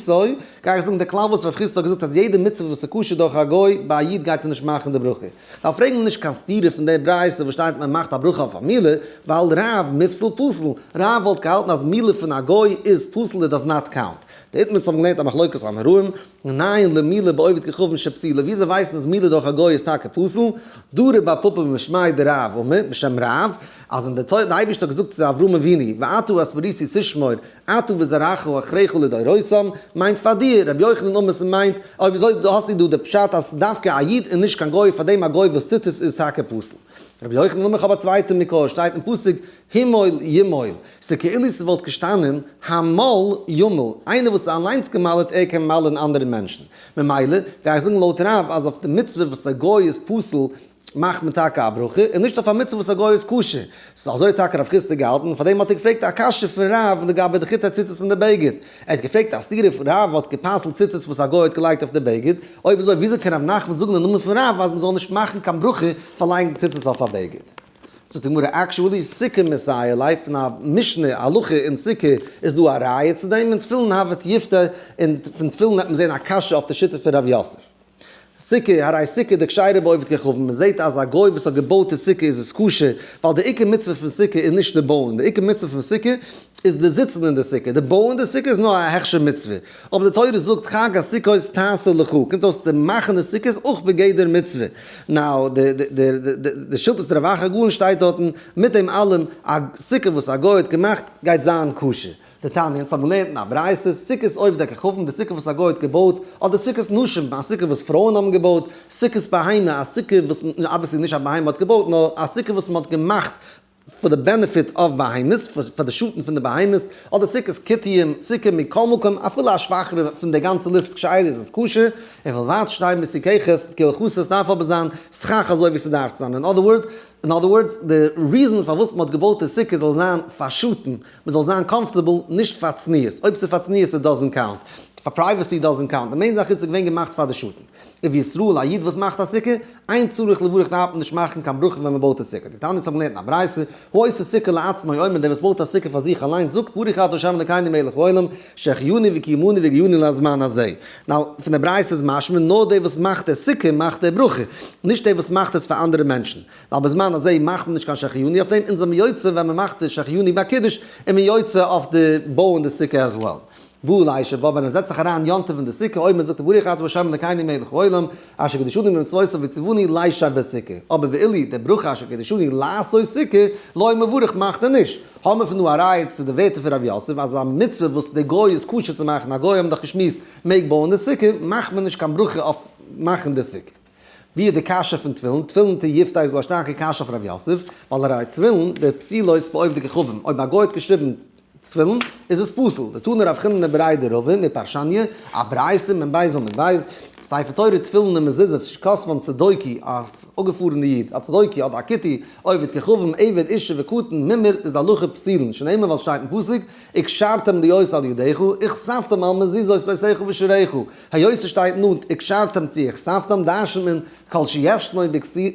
גיי איך זאגן די כלל וואס רב חסדא האט געזאגט אז יעדע מצוה וואס איז כשר דורך א גוי, ביי א איד גייט ער נישט מאכן די ברכה. דארף פרעגן נישט קיין סתירה פון די ברייתא וואס שטייט מען מאכט א ברכה אויף א מילה, ווייל רב מיפסל פסול, רב וואלט געהאלטן אז מילה פון א גוי איז פסול it does not count. די איתמר'ס האבן געלערנט א מחלוקת אמוראים, מנין למילה בעובד כוכבים שפסולה, וויאזוי ווייסט מען אז מילה דורך א גוי איז טאקע פסול? דא רב פפא משמיה דרב אמר בשם רב, אז ווען די אייבערשטער האט געזאגט צו אברהם אבינו ואתה את בריתי תשמור אתה וזרעך אחריך לדורותם, מיינט פאר דיר, רבי יוחנן אמר ס'מיינט, אויב אזוי האסטו דא די פשט אז ס'דווקא א איד און נישט קיין גוי, פארדעם א גוי וואס טוט עס איז טאקע פסול. רבי יוחנן אמר איך האב א צווייטע מקור, שטייט אין פסוק המול ימול, ס'כאילו ס'וואלט געשטאנען המל ימול, איינער וואס איז אליינס גע'מל'ט ער קען מל'ען אנדערע מענטשן, ממילא גיי איך זאגן לויט רב אז אויף די מצוה וואס א גוי איז פסול מאכט מען טאקע א ברכה, און נישט אויף א מצוה וואס א גוי איז כשר. ס'איז אזוי טאקע רב חסדא געהאלטן, און פארדעם האט ער געפרעגט א קשיא פון רב לגבי די חוט הציצית פון די בגד. ער האט געפרעגט א סתירה פון רב האט גע'פסל'ט ציצית וואס א גוי האט געלייגט אויף די בגד, אויב אזוי וויאזוי קען רב נחמן זאגן אין נאמען פון רב אז מ'זאל נישט מאכן קיין ברכה פאר לייגן ציצית אויף א בגד? זאגט די גמרא, actually סוכה מסייע ליה, פון א משנה הלכה אין סוכה איז דא א ראיה צו דעם, און תפילין הוה תיובתא, און פון תפילין וועט מען זען א קשיא אויף די שיטה פון רב יוסף. סוכה, הרי סוכה דכשרה בעובד כוכבים, מען זעט אז א גוי וואס האט געבויט די סוכה איז עס כשר, ווייל די עיקר מצוה פון סוכה איז נישט די בויען, די עיקר מצוה פון סוכה איז די זיצן אין די סוכה, די בויען די סוכה איז נאר א הכשר מצוה, אבער די תורה זאגט חג הסוכות תעשה לך, קומט אויס די מאכן די סוכה איז אויך בגדר מצוה, now די די די שיטת רב אחא גאון שטייט דארטן, מיט דעם אלעם א סוכה וואס א גוי האט געמאכט גייט זיין כשר. דתניא, אונז האבן געלערנט אין א ברייתא, סוכת עובדי כוכבים, די סוכה וואס א גוי האט געבויט, אדער סוכת נשים, א סוכה וואס פרויען האבן געבויט, סוכת בהמה, א סוכה וואס, obviously נישט א בהמה האט געבויט, נאר א סוכה וואס מען האט געמאכט for the benefit of בהמות, פאר די שאטן פון די בהמות, אדער סוכת כותים, סוכה מכל מקום, אפילו א שוואכערע פון די גאנצע ליסט כשרה איז עס כשר, און ובלבד שתהא מסוככת כהלכתה, עס דארף אבער זיין סכך אזוי ווי ס'דארף צו זיין, אין other word, in other words, די reason פארוואס מ'האט געבויט די סוכה זאל זיין פאר שאטן, מ'זאל זיין comfortable, נישט פאר צניעות. אויב ס'איז פאר צניעות it doesn't count. פאר privacy doesn't count. די main זאך איז ס'איז געווען געמאכט פאר די שאטן. ובישראל, א איד וואס מאכט א סוכה, אין צריך לברך דארף מען נישט מאכן קיין ברכה ווען מ'בויט די סוכה. דתניא האבן געלערנט אין א ברייתא, העושה סוכה לעצמו אומר, דער וואס בויט א סוכה פאר זיך אליינס זאגט ברוך אתה ה' אלקינו מלך העולם, שהחיינו וקיימנו והגיענו לזמן הזה. Now, פון די ברייתא איז משמע, נאר דער וואס מאכט די סוכה מאכט די ברכה, נישט דער וואס מאכט עס פאר אנדערע מענטשן. ווייל בזמן הזה מאכט מען נישט קיין שהחיינו אויף דעם, אונז זעמיר יוצא ווען מען מאכט די שהחיינו ביי קידוש, איז מען יוצא אויף די בויען די סוכה as well. בא לישב בה, ווען ער זעצט זיך אריין יום טוב אין די סוכה, אומר זאגט ער ברוך אתה ה' אלקינו מלך העולם, אשר קדשנו במצוותיו וציוונו לישב בסוכה. אבער ואילו די ברכה אשר קדשנו לעשות סוכה, לא מברך מאכט ער נישט. האבן מיר פון דא א ראיה צו די ווערטער פון רב יוסף אז א מצוה וואס די גוי איז כשר צו מאכן, א גוי האבן דאך געשמועסט מעג בויען די סוכה, מאכט מען נישט קיין ברכה אויף מאכן די סוכה. ווי איז די קשיא פון תפילין? תפילין תיובתא איז דא א שטארקע קשיא אויף רב יוסף, ווייל הרי תפילין דפסילות בעובדי כוכבים, אויב א גוי האט געשריבן תפילין איז עס פסול, דתני רב חיננא בריה דרבא מפרשניא, א ברייתא מ ב עמוד ב', ספר תורה תפילין און מזוזות שכתבן צדוקי, א אפגעפארענע איד, א צדוקי אדער א כותי, עובד כוכבים, עבד, אישה וקטן, מומר, איז די הלכה פסולין, שנאמר ווייל ס'שטייט אין פסוק, וקשרתם להיות על ידיך, וכתבתם על מזוזות ביתך ובשעריך, היות ס'שטייט נאנט וקשרתם צו וכתבתם דרש'נט מען כל שישנו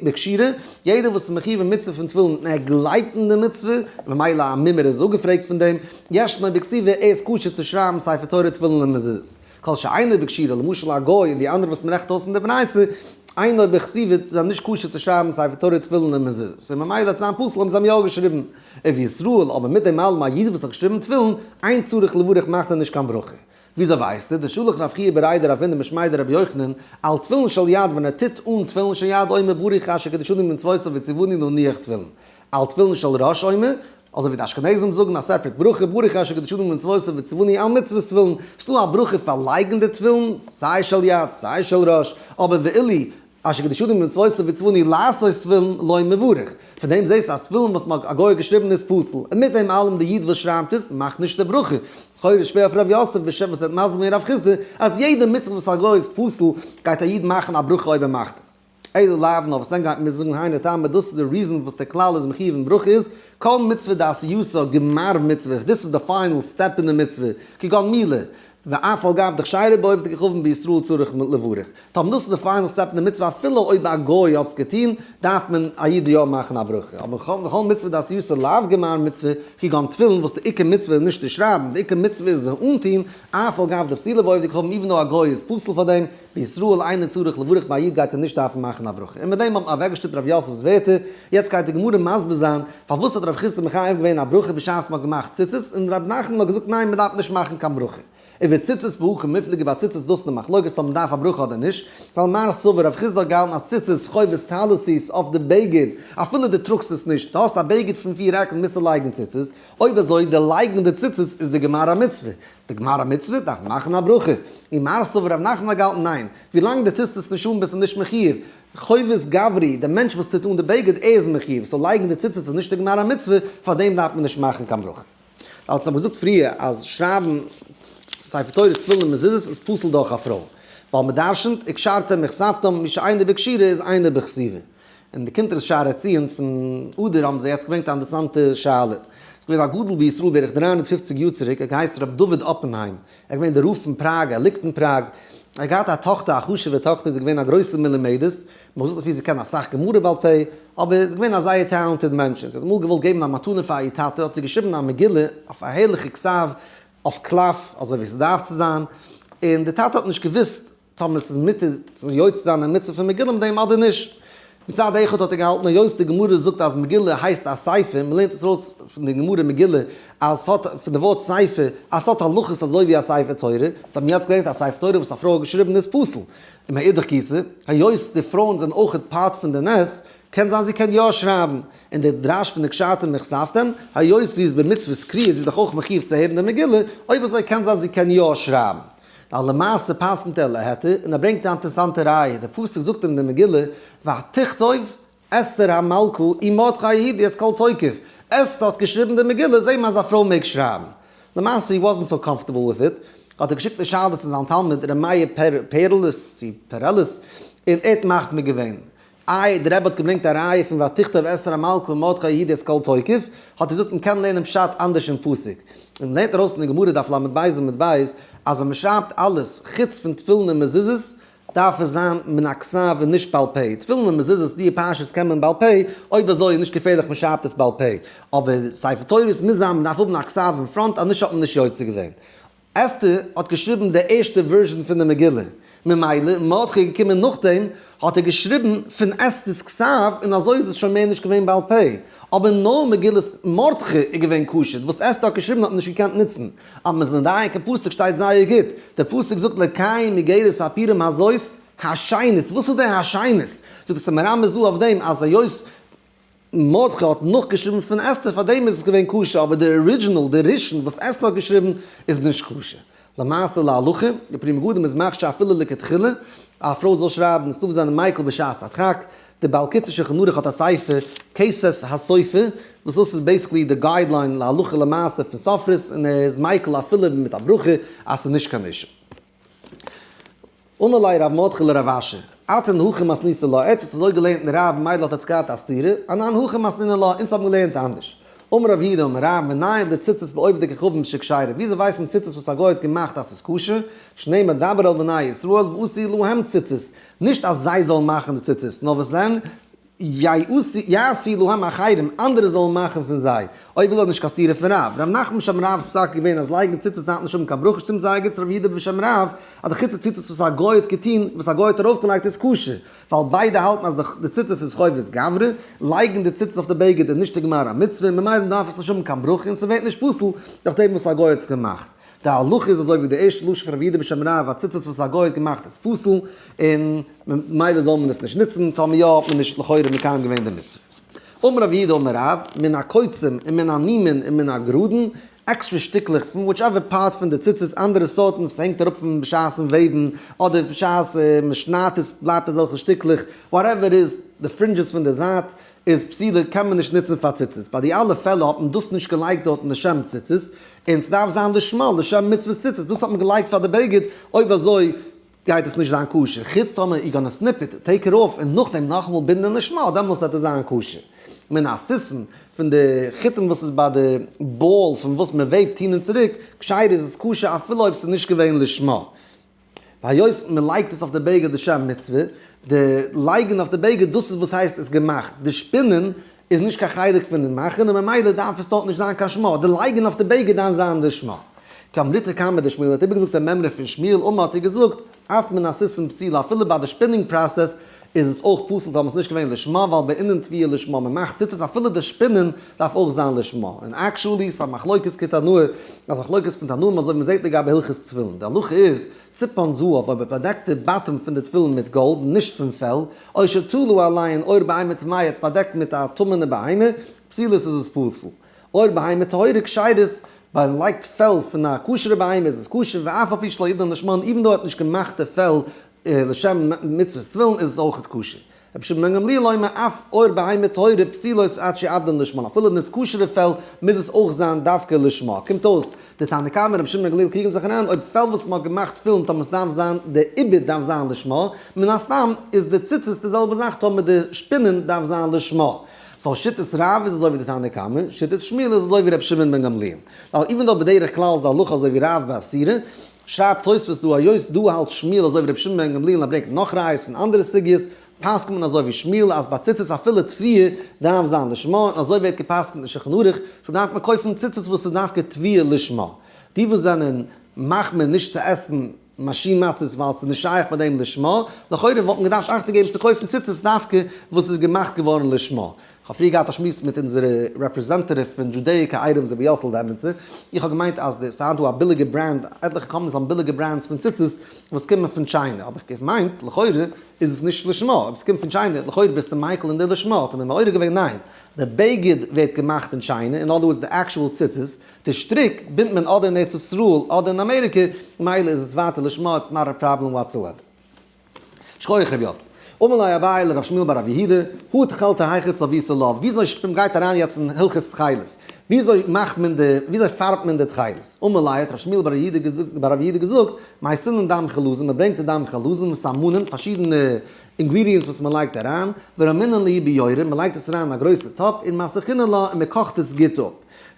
בקשירה, יעדער וואס איז מחיוב אין מצוה פון תפילין און ער גלייבט אין די מצוה, ממילא א מומר איז אפגעפרעגט פון דעם, ישנו בכתיבה ער איז כשר צו שרייבן ספר תורה תפילין און מזוזות. כל שאינו בקשירה, למשל א גוי און די אנדערע וואס מ'רעכנט אויס אין די ברייתא, אינו בכתיבה זענען נישט כשר צו שרייבן ספר תורה תפילין און מזוזות, און ממילא האט זיין פסול האבן זיי אים יא געשריבן. ובישראל, אבער מיט דעם אלעם א איד וואס האט געשריבן תפילין, אין צריך לברך מאכט ער נישט קיין ברכה. וויאזוי ווייסטו? דשלח רב חייא בריה דרב הונא משמיה דרבי יוחנן, על תפילין של יד ווען ער טוט אן תפילין של יד אומר ברוך אשר קדשנו במצוותיו וציוונו להניח תפילין. על תפילין של ראש אומר, אזוי ווי די אשכנזים זאגן א separate ברכה, ברוך אשר קדשנו במצוותיו וציוונו על מצוות תפילין. ס'דא א ברכה פאר לייגן די תפילין, סיי של יד סיי של ראש, אבער ואילו אשר קדשנו במצוותיו וציוונו לעשות תפילין לא מברך. פון דעם זעסטו אז תפילין וואס מ'האט א גוי געשריבן איז פסול, און מיט דעם אלעם די איד וואס שרייבט עס מאכט נישט די ברכה. לכאורה איז שווער אויף ר' יוסף בשם וואס ער האט מסביר געווען רב חסדא אז יעדע מצוה וואס א גוי איז פסול גייט א איד מאכן א ברכה אויב ער מאכט עס. אלא לאו נאר וואס דען גייט מיר זאגן היינו טעמא דאס איז די reason וואס די כלל איז מחיוב אין ברכה איז כל מצוה דעשייתה גמר מצוה if this is the final step אין די מצוה כגון מילה ואף על גב דכשרה בעובדי כוכבים בישראל צריך לברך. טאמער דאס איז די final step אין די מצוה אפילו אויב א גוי האט עס געטון דארף מען א איד יא מאכן א ברכה. אבער וכל מצוה דעשייתה לאו גמר מצוה, כגון תפילין וואס די עיקר מצוה איז נישט די שרייבן, די עיקר מצוה איז די אנטון, אף על גב דפסילה בעובדי כוכבים even though א גוי איז פסול פאר דעם, בישראל אינו צריך לברך ביי א איד גייט ער נישט דארפן מאכן א ברכה. און מיט דעם האט מען אוועקגעשטופט רב יוסף'ס ווערטער, יעצט גייט די גמרא מסביר זיין פארוואס האט רב חסדא מחייב געווען א ברכה בשעת מ'האט געמאכט ציצית, און רב נחמן האט געזאגט ניין מ'דארף נישט מאכן קיין ברכה. ובציצית בהא קמיפלגי ביי ציצית דאס די מחלוקת אויב מ'דארף א ברכה אדער נישט, ווייל מר סבר רב חסדא האט געהאלטן אז ציצית חובת טלית אויף די בגד אפילו דו טראגסט עס נישט, דו האסט א בגד פון פיר עקן מוזטו לייגן ציצית, אויב אזוי די לייגן די ציצית איז די גמר המצוה, איז די גמר המצוה דארף מען מאכן א ברכה. און מר סבר רב נחמן האט געהאלטן ניין, ווילאנג דו טוסט עס נישט אן ביסטו נישט מחיוב, חובת גברי, דער מענטש וואס טוט אן די בגד ער איז מחיוב, so לייגן די ציצית איז נישט די גמר המצוה, פאר דעם דארף מען נישט מאכן קיין ברכה. אלס האב געזאגט פריער אז שרייבן ספר תורה תפילין און מזוזות איז פסול דורך א פרוי, ווייל מען דרשנ'ט וקשרתם וכתבתם מי שאינו בקשירה איז אינו בכתיבה. אין די קונטרס שער הציון פון אדר האבן זיי יעצט געברענגט א אינטערעסאנטע שאלה. ס'איז געווען א גדול בישראל בערך 350 יאר צוריק, ער האט געהייסן רבי דוד אפענהיים, ער איז געווען דער רב פון פראג, ער ליגט אין פראג, ער האט געהאט א טאכטער, א חשוב'ע טאכטער, זי איז געווען א גרויסע מלומדת, מען זאגט אויף איר זי קען אסאך גמרא בעל פה, אבער זי איז געווען א זייער talented מענטש, און זי האט אמאל געוואלט געבן א מתנה פאר איר טאטע, האט זי געשריבן א מגילה אויף א הערליכע כתב, אויף קלף, אזוי ווי ס'דארף צו זיין, און דער טאטע האט נישט געוואוסט. טאמער ס'איז מותר צו יוצא זיין א מצוה פון מגילה מיט דעם אדער נישט. מצד אחד האט ער געהאלטן היות די גמרא זאגט אז מגילה הייסט א ספר, מ'לערנט עס ארויס פון די גמרא מגילה אז ס'האט, פון די ווארט ספר, אז ס'האט הלכות אזוי ווי א ספר תורה, אונז האבן יעצט געלערנט אז ספר תורה וואס א פרוי האט געשריבן איז פסול. און מאידך גיסא, היות די פרויען זענען אויכעט part פון די נס, קען זיין זי קען יא שרייבן, און די דרש פון וקשרתם וכתבתם, היות זי איז במצוות קריאה איז זי דאך אויך מחיוב צו הערן די מגילה, אויב אזוי קען זיין זי קען יא שרייבן. ווייל למעשה פסק'נט ער להיתר, און ער ברענגט א אינטערעסאנטע ראיה, דער פסוק זאגט אין די מגילה, ותכתוב אסתר המלכה עם מרדכי היהודי את כל תוקף, אסתר האט געשריבן די מגילה, זעהט מען אז א פרוי מעג שרייבן. למעשה he wasn't so comfortable with it, האט ער געשיקט די שאלה צו זיין תלמיד ר' מאיר פערלס צו פערעלעס, און ער האט מחמיר געווען. איי דער רבי האט געברענגט א ראיה פון ותכתוב אסתר המלכה עם מרדכי היהודי את כל תוקף, האט ער געזאגט מען קען לערנען פשט אנדערש אין פסוק, און מ'לערנט ארויס אין די גמרא דף לב עמוד ב' אז ווען מ'שרייבט אלעס חוץ פון תפילין און מזוזות דארף עס זיין מן הכתב און נישט בעל פה, תפילין און מזוזות די פרשיות קען מען בעל פה, אויב אזוי איז נישט געפערליך מ'שרייבט עס בעל פה, אבער ספר תורות מוז זיין מ'דארף האבן א כתב אין front אז נישט האט מען נישט יוצא געווען. אסתר האט געשריבן די ערשטע version פון די מגילה, ממילא מרדכי איז געקומען נאכדעם האט ער געשריבן פון אסתר'ס כתב און אזוי איז עס שוין מער נישט געווען בעל פה, אבער נאר מגילת מרדכי איז געווען כשר, וואס אסתר האט געשריבן האט מען נישט געקענט נוצן. אז מ'איז מדייק אין פסוק שטייט זייער גוט, דער פסוק זאגט לקיים איגרת הפורים הזאת השנית, וואס איז דער השנית? זאגט עס איז מרמז דא אויף דעם אז היות מרדכי האט נאכגעשריבן פון אסתר פאר דעם איז עס געווען כשר אבער די original די ראשון וואס אסתר האט געשריבן איז נישט כשר. למעשה להלכה, די פרי מגדים איז מכשיר אפילו לכתחילה א פרוי זאל שרייבן, עס דארף זיין מיקל בשעת הדחק, די בעל קיצור שולחן ערוך האט א ספר כסת הסופר וואס דאס איז basically די guideline להלכה למעשה פון סופרות און ער איז מיקל אפילו מיט א ברכה אז ס'איז נישט קיין אישו. אמר ליה רב מרדכי לרב אשי, אתון הכי מתניתו לה, עטץ האט אזוי געלערנט אין רב, ממילא האט עטץ געהאט א סתירה, אנן הכי מתנינן לה, אונז האבן געלערנט אנדערש. אמר רב יהודה אמר רב, מנין לציצית בעובדי כוכבים שכשרה, וויאזוי ווייסט מען ציצית וואס א גוי האט געמאכט אז ס'איז כשר? שנאמר דבר אל בני ישראל ועשו להם ציצית, נישט אז זיי זאלן מאכן די ציצית, נאר וואס דען? יעשו להם אחרים, אנדערע זאלן מאכן פון זיי. אויב איז דאך נישט קיין סתירה פון רב. רב נחמן בשם רב'ס פסק איז געווען אז לייגן ציצית דארף נישט האבן קיין ברכה, שטימט זייער גוט צו רב יהודה בשם רב, אז די חוץ די ציצית וואס א גוי האט געטון, וואס א גוי האט ארויפגעלייגט איז כשר, ווייל ביידע האלטן אז די ציצית איז חובת גברא, לייגן די ציצית אויף די בגד איז נישט די גמר המצוה, ממילא דארף עס נישט האבן קיין ברכה און ס'ווערט נישט פסול דורך דעם וואס א גוי האט עס געמאכט. די הלכה איז אזוי ווי די ערשטע לשון פון רבי יהודה בשם רב אז ציצית וואס א גוי האט געמאכט איז פסול און ממילא זאל מען עס נישט נוצן, טאמער יא האט מען נישט לכאורה מקיים געווען די מצוה. אמר רב יהודה אמר רב, מן הקוצים ומן הנימין ומן הגרדין, עקסטרע שטיקלעך פון whichever part פון די ציצית, אנדערע סארטן וואס הענגט אראפ פון בשעת'ן וועבן, אדער בשעת מען שניידט עס בלייבט אזעלכע שטיקלעך, whatever איז, די fringes פון די זייט, איז פסולה קען מען נישט נוצן פאר ציצית, ביי די אלע פעלער האט מען דאס נישט געלייגט דארטן לשם ציצית, און ס'דארף זיין לשמה, לשם מצוות ציצית, דאס האט מען געלייגט פאר די בגד, אויב אזוי גייט עס נישט זיין כשר, חוץ טאמער you gonna snip it, take it off, און נאכדעם נאכאמאל בינדען לשמה, דעמאלס וועט עס זיין כשר. מן הסיסין, פון די חוטים וואס איז ביי די ball פון וואס מען וועבט הין און צוריק, כשרה איז עס כשר אפילו אויב ס'איז נישט געווען לשמה. והיות מען לייגט עס אויף די בגד לשם מצוה, די לייגן אויף די בגד דאס איז וואס הייסט עס געמאכט, די שפינען איז נישט קיין חלק פון די מאכן און ממילא דארף עס דארט נישט זיין קיין שמה, די לייגן אויף די בגד דארף זיין די שמה. קאמריתא קמיה דשמואל האט איבערגעזאגט א מימרא פון שמואל אמר האט ער געזאגט, אף מן הסיסין פסולה אפילו ביי די spinning process איז עס אויך פסול טאמער עס איז נישט געווען לשמה ווייל בעינן טוויה לשמה מען מאכט ציצית אפילו די שפינען דארף אויך זיין לשמה און actually ס'איז א מחלוקת כתנאי אז מחלוקת פון תנאים אזוי ווי מ'זעט לגבי הלכות תפילין די הלכה איז ציפן זהב אויב ער באדעקט די bottom פון די תפילין מיט גאלד נישט פון פעל או שתלה עליהן עור בהמה טמאה האט עס באדעקט מיט א טמא'נע בהמה פסולות איז עס פסול עור בהמה טהורה כשרות ווייל מ'לייגט פעל פון א כשר'ע בהמה איז עס כשר ואף על פי שלא עיבדן לשמן even though ער האט נישט געמאכט די פעל לשם מצוות תפילין איז עס אויכעט כשר. רבי שמעון בן גמליאל אומר אף עור בהמה טהורה פסולות עד שיעבדן לשמן אפילו נוצט כשר'ע פעל מוז עס אויך זיין דווקא לשמה. קומט אויס די תנא קמא און רבי שמעון בן גמליאל קריגן זיך אריין אויב פעל וואס מ'האט געמאכט תפילין טאמער עס דארף זיין די עיבוד דארף זיין לשמה, מן הסתם איז די ציצית די זעלבע זאך טאמער די שפינען דארף זיין לשמה. so שיטת רב איז אזוי ווי די תנא קמא, שיטת שמואל איז אזוי ווי רבי שמעון בן גמליאל. ווייל even though בדרך כלל איז די הלכה אזוי ווי רב באסירה, שרייבט תוספות דא היות דא האלט שמואל אזוי ווי רבי שמעון בן גמליאל און ער ברענגט נאך ראיות פון אנדערע סוגיות, פסק'נט מען אזוי ווי שמואל אז ביי ציצית אפילו טוויה דארף זיין לשמה און אזוי ווערט געפסק'נט אין שולחן ערוך, so דארף מען קויפן ציצית וואס איז דווקא טוויה לשמה. די וואס זענען מחמיר נישט צו עסן. מאשין מצות ווייל ס'איז נישט שייך ביי דעם לשמה, לכאורה וואלט מען געדארפט אכטונג געבן צו קויפן ציצית דווקא וואס איז געמאכט געווארן לשמה. כ'האב פריער געהאט א שמועס מיט אונזערע representative פון Judaica items רבי יאסל דעמענצער, איך האב געמיינט אז די ס'איז היינט דא א ביליגע brand, עטליכע companies האבן ביליגע brands פון ציצית וואס קומען פון China, האב איך געמיינט לכאורה איז עס נישט לשמה, אויב ס'קומט פון China לכאורה ביסטו מיקל אין די לשמה, האט ער מיר מעורר געווען ניין, די בגד ווערט געמאכט אין China, in other words די actual ציצית, די שטריק בינדט מען אדער אין ארץ ישראל אדער אין אמעריקע, מילא איז עס ווייטער לשמה, it's not a problem whatsoever. שכוח ר' יאסל. אמר ליה אביי לרב שמואל בר רב יהודה, הא תכלתא היכי צביתו לה, וויאזוי שפ מ'גייט אריין יעצט אין הלכות תכלת, וויאזוי מאכט מען די, וויאזוי פארבט מען די תכלת? אמר ליה האט רב שמואל בר יהודה געזאגט בר רב יהודה געזאגט, מייתינן דם חלזון, מ'ברענגט די דם חלזון וסמנין, פארשידענע ingredients וואס מ'לייגט אריין, ורמינן להו ביורא, מ'לייגט עס אריין אין א גרויסע טאפ, און מסכינן לה, און מ'קאכט עס גוט אפ.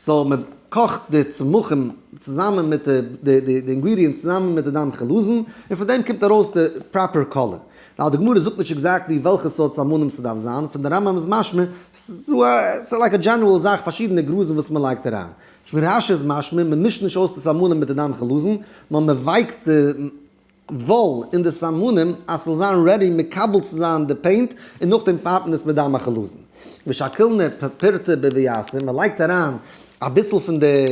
so מען קאכט די צמחים צוזאמען מיט די די ingredients צוזאמען מיט די דם חלזון, און פון דעם קומט ארויס די proper color. now די גמרא זאגט נישט exactly וועלכע סארט סמנים ס'דארף זיין, פון די רמב ם איז משמע, ס'איז דא א, ס'איז like א general זאך פארשידענע גראזן וואס מען לייגט אריין. פון רש י איז משמע, מען מישט נישט אויס די סמנים מיט די דם חלזון, נאר מען ווייקט די וואל אין די סמנים אז ס'זאל זיין ready מקבל צו זיין די paint און נאכדעם פארבט מען עס מיט דם החלזון. ושקילנא פירתא בביעתא, מען לייגט אריין אביסל פון די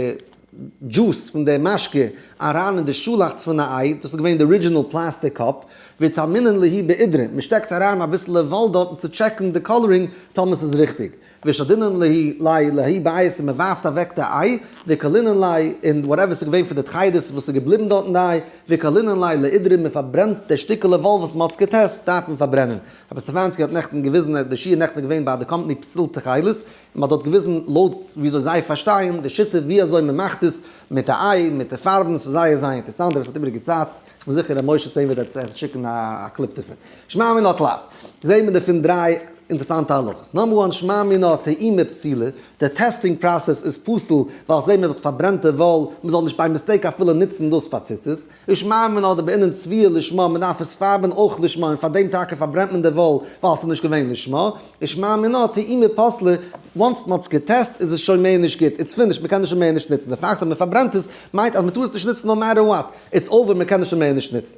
דזשוס פון די משקה אריין אין די שאלאכץ פון א איי, דאס איז געווען די original plastic cup, וטמינן להו באידרא, מען שטעקט אריין אביסעלע וואל דארטן צו טשעקן די coloring טאמער ס'איז ריכטיג. ושדינן להו ליה לההוא ביעתא מען ווארפט אוועק די איי, וקלינן ליה און whatever ס'איז געווען פון די תכלת וואס איז געבליבן דארט אין די איי, וקלינן ליה לאידרא מען פארברענט די שטיקעלע וואל וואס מען האט עס געטעסט דארף מען פארברענען. רבי סטעפאנסקי האט נעכטן געוויזן די שיעור נעכטן איז געווען ביי די קאמפאני פסיל תכלת, און מען האט דארט געוויזן לויט וויאזוי זיי פארשטייען די שיטה ווי אזוי מען מאכט עס מיט די איי מיט די פארבן ס'איז זייער זייער אינטערסאנט דער וואס האט איבעריגע צייט כ'בין זיכער ר' משה צען וועט ער שיקן א קליפ דערפון. שמע מינה תלת. זעהן מיר דערפון דריי אינטערסאנטע הלכות. number one שמע מינה טעימה פסילה, די testing process איז פסול ווייל זעהן מיר וואלט פארברענטע וואל, מ'זאל נישט by mistake אפילו נוצן דאס פאר ציצית. ושמע מינה דבעינן צביעה לשמה, מ'דארף עס פארבן אויך לשמה און פארדעם טאקע פארברענט מען די וואל ווייל ס'איז נישט געווען לשמה. ושמע מינה טעימה פסלה, once מ'האט עס געטעסט איז עס שוין מער נישט גוט, it's finished, מ'קען עס שוין מער נישט נוצן. די פאקט אז מ'פארברענט עס מיינט אז מ'טאר עס נישט נוצן no matter what. it's over מען קען עס שוין מער נישט נוצן.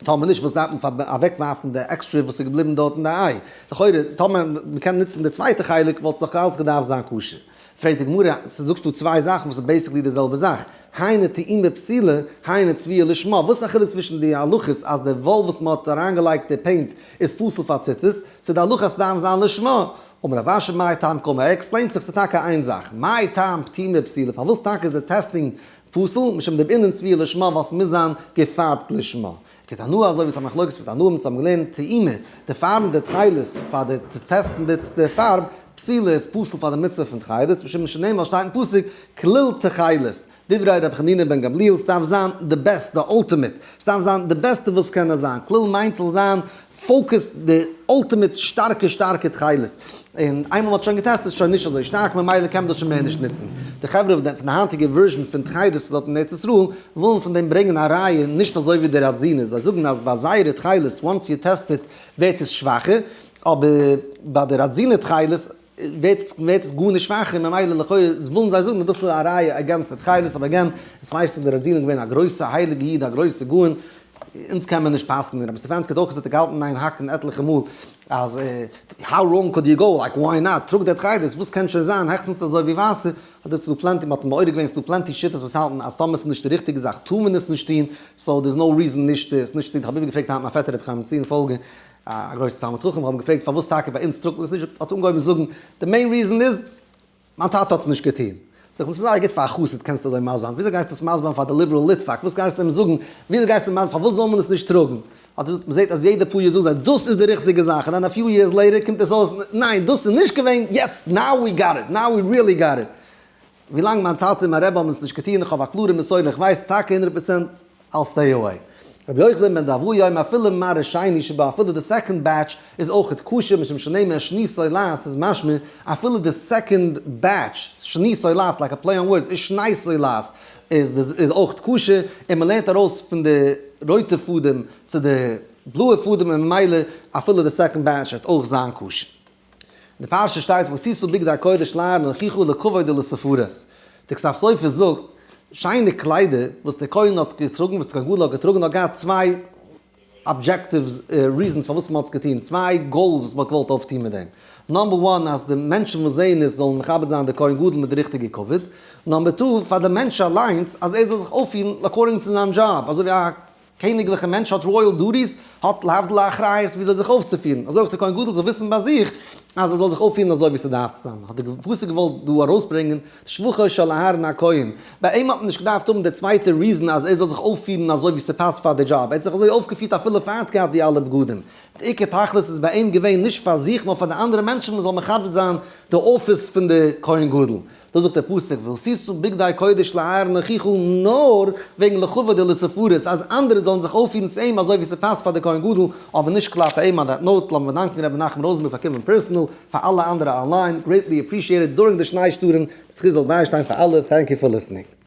טאמער נישט וואס דארף מען אוועקווארפן די עקסטרע וואס איז געבליבן דארט אין די איי? לכאורה טאמער מען קען נוצן די צווייטע חלק וואלט דאך אלץ געדארפט זיין כשר. פרעגט די גמרא, זאגסטו צוויי זאכן וואס איז basically די זעלבע זאך, היינו טעימה פסילה, היינו צביעה לשמה, וואס איז א חילוק צווישן די הלכות אז די וואל וואס מען האט אריינגעלייגט די paint איז פסול פאר ציצית, צו די הלכה אז ס'דארף זיין לשמה? אמר רב אשי מאי טעמא קאמר, ער explain ט זיך ס'איז טאקע איין זאך, מאי טעמא טעימה פסילה, פארוואס טאקע איז די testing פסול, משום דבעינן צביעה לשמה ווייל ס'מוז זיין געפארבט לשמה. כתנאי אזוי ווי ס'איז א מחלוקת פון תנאים אונז האבן געלערנט טעימה, די פארבן די תכלת פאר די טעסטן די פארב, פסילה איז פסול פאר די מצוה פון תכלת, משום שנאמר שטייט אין פסוק כליל תכלת, דברי רבי חנינא בן גמליאל ס'דארף זיין די best, די ultimate, ס'דארף זיין די בעסטע וואס קען נאר זיין, כליל מיינט ס'זאל זיין focused די ultimate שטארקע שטארקע תכלת, און איינמאל מ'האט שוין געטעסט איז שוין נישט אזוי שטארק ממילא קען מען דאס שוין מער נישט נוצן. די חברה פון די היינטיגע version פון תכלת דארט אין ארץ ישראל ווילן פון דעם ברענגען א ראיה נישט אזוי ווי די ראדזינער, זיי זאגן אז ביי זייערע תכלת once you test it ווערט עס שוואכער, אבער ביי די ראדזינער תכלת ווערט עס גארנישט שוואכער ממילא לכאורה ווילן זיי זאגן אז דאס איז א ראיה against די תכלת אבער again עס ווייסט מען די ראדזינער איז געווען א גרויסע הייליגע איד א גרויסע גאון אונז קען מען נישט פסק'נען, רבי סטעפאנסקי האט אויך געזאגט ער האט געהאלטן אין איין האקן עטליכע מאל אז how wrong could you go, like why not, טראג די תכלת, וואס קען שוין זיין, העכסטנס אזוי ווי וואסער, אדער ס'דא plenty, מ'האט מעורר געווען ס'דא plenty שיטות וואס האלטן אז טאמער ס'איז נישט די ריכטיגע זאך טאר מען עס נישט טון, so there's no reason נישט עס נישט צו טון, כ'האב איבערגעפרעגט היינט מיין פעטער רבי חיים בן ציון פאלגער, א גרויסע תלמיד חכם, כ'האב אים געפרעגט פארוואס טאקע ביי אונז טראגט מען עס נישט, האט אנגעהויבן זאגן די main reason איז מיין טאטע האט עס נישט געטון. זאג איך, ס'איז זייער גוט פאר א חסיד קענסטו אזוי מסביר זיין, וויאזוי גייסטו עס מסביר זיין פאר די liberal ליטוואק, וואס גייסטו אים זאגן, וויאזוי גייסטו אים מסביר, פארוואס זאל מען עס נישט טראגן? האט ער געזאגט, מ'זעט אז יעדע פאר יאר זאגן זיי דאס איז די ריכטיגע זאך, און then a few years later קומט עס אויס, ניין דאס איז נישט געווען, יעצט now we got it, now we really got it. ווילאנג מיין טאטע און מיין רבי האבן עס נישט געטון, איך האב א קלארע מסורה, איך ווייס טאקע הונדרעט פראצענט, I'll stay away. רבי יוחנן בן דאבויה אומר אפילו מראה שני שבה אפילו די second batch איז אויכעט כשר משום שנאמר שני סולעת איז משמע אפילו די second batch שני סולעת like a play on words איז שני סולעת איז איז אויכט כשר און מען לערנט ארויס פון די רויטע פאדעם צו די בלויע פאדעם און ממילא אפילו די second batch וועט אויך זיין כשר. אין די פרשה שטייט ועשית בגדי קודש לאהרן אחיך לכבוד ולתפארת. די כתב סופר זאגט. שיינע קליידער וואס דער כהן האט געטראגן, וואס דער כהן גדול האט געטראגן, האט געהאט צוויי objectives, reasons פארוואס מען האט עס געטון, צוויי goals וואס מען האט געוואלט אויפטון מיט דעם. number one, אז די מענטשן וואס זעען עס זאלן מכבד זיין די כהן גדול מיט די ריכטיגע כבוד. number two, פאר די מענטש אליינס, אז ער זאל זיך אויפפירן according צו זיין דזשאב, אזוי ווי א קעניגליכע מענטש האט royal duties, האט להבדיל א אחריות וויאזוי זיך אויפצופירן, אזוי אויך דער כהן גדול זאל וויסן ביי זיך אז ער זאל זיך אויפפירן אזוי ווי ס'דארף צו זיין. האט דער פסוק געוואלט דא ארויסברענגען שבחו של אהרן הכהן. ביי אים האט מען נישט געדארפט האבן די צווייטע reason אז ער זאל זיך אויפפירן אזוי ווי ס'פאסט פאר די דזשאב, ער האט זיך אזוי אויפגעפירט אפילו פאר ער האט געהאט די אלע בגדים. די עיקר תכלית איז ביי אים געווען נישט פאר זיך נאר פאר די אנדערע מענטשן מען זאל מכבד זיין די אפיס פון די כהן גדול. דאס זאגט דער פסוק ועשית בגדי קודש לאהרן אחיך נאר וועגן לכבוד ולתפארת אז אנדערע זאלן זיך אויפפירן צו אים אזוי ווי ס'פאסט פאר די כהן גדול אבער נישט כלפי אים. On that note לאמיר דאנקן ר' מנחם ראזענבערג פאר קומען personal, פאר אלע אנדערע online, greatly appreciated during די שניי שטורעם, זכות זאל ביישטיין פאר אלע, thank you for listening.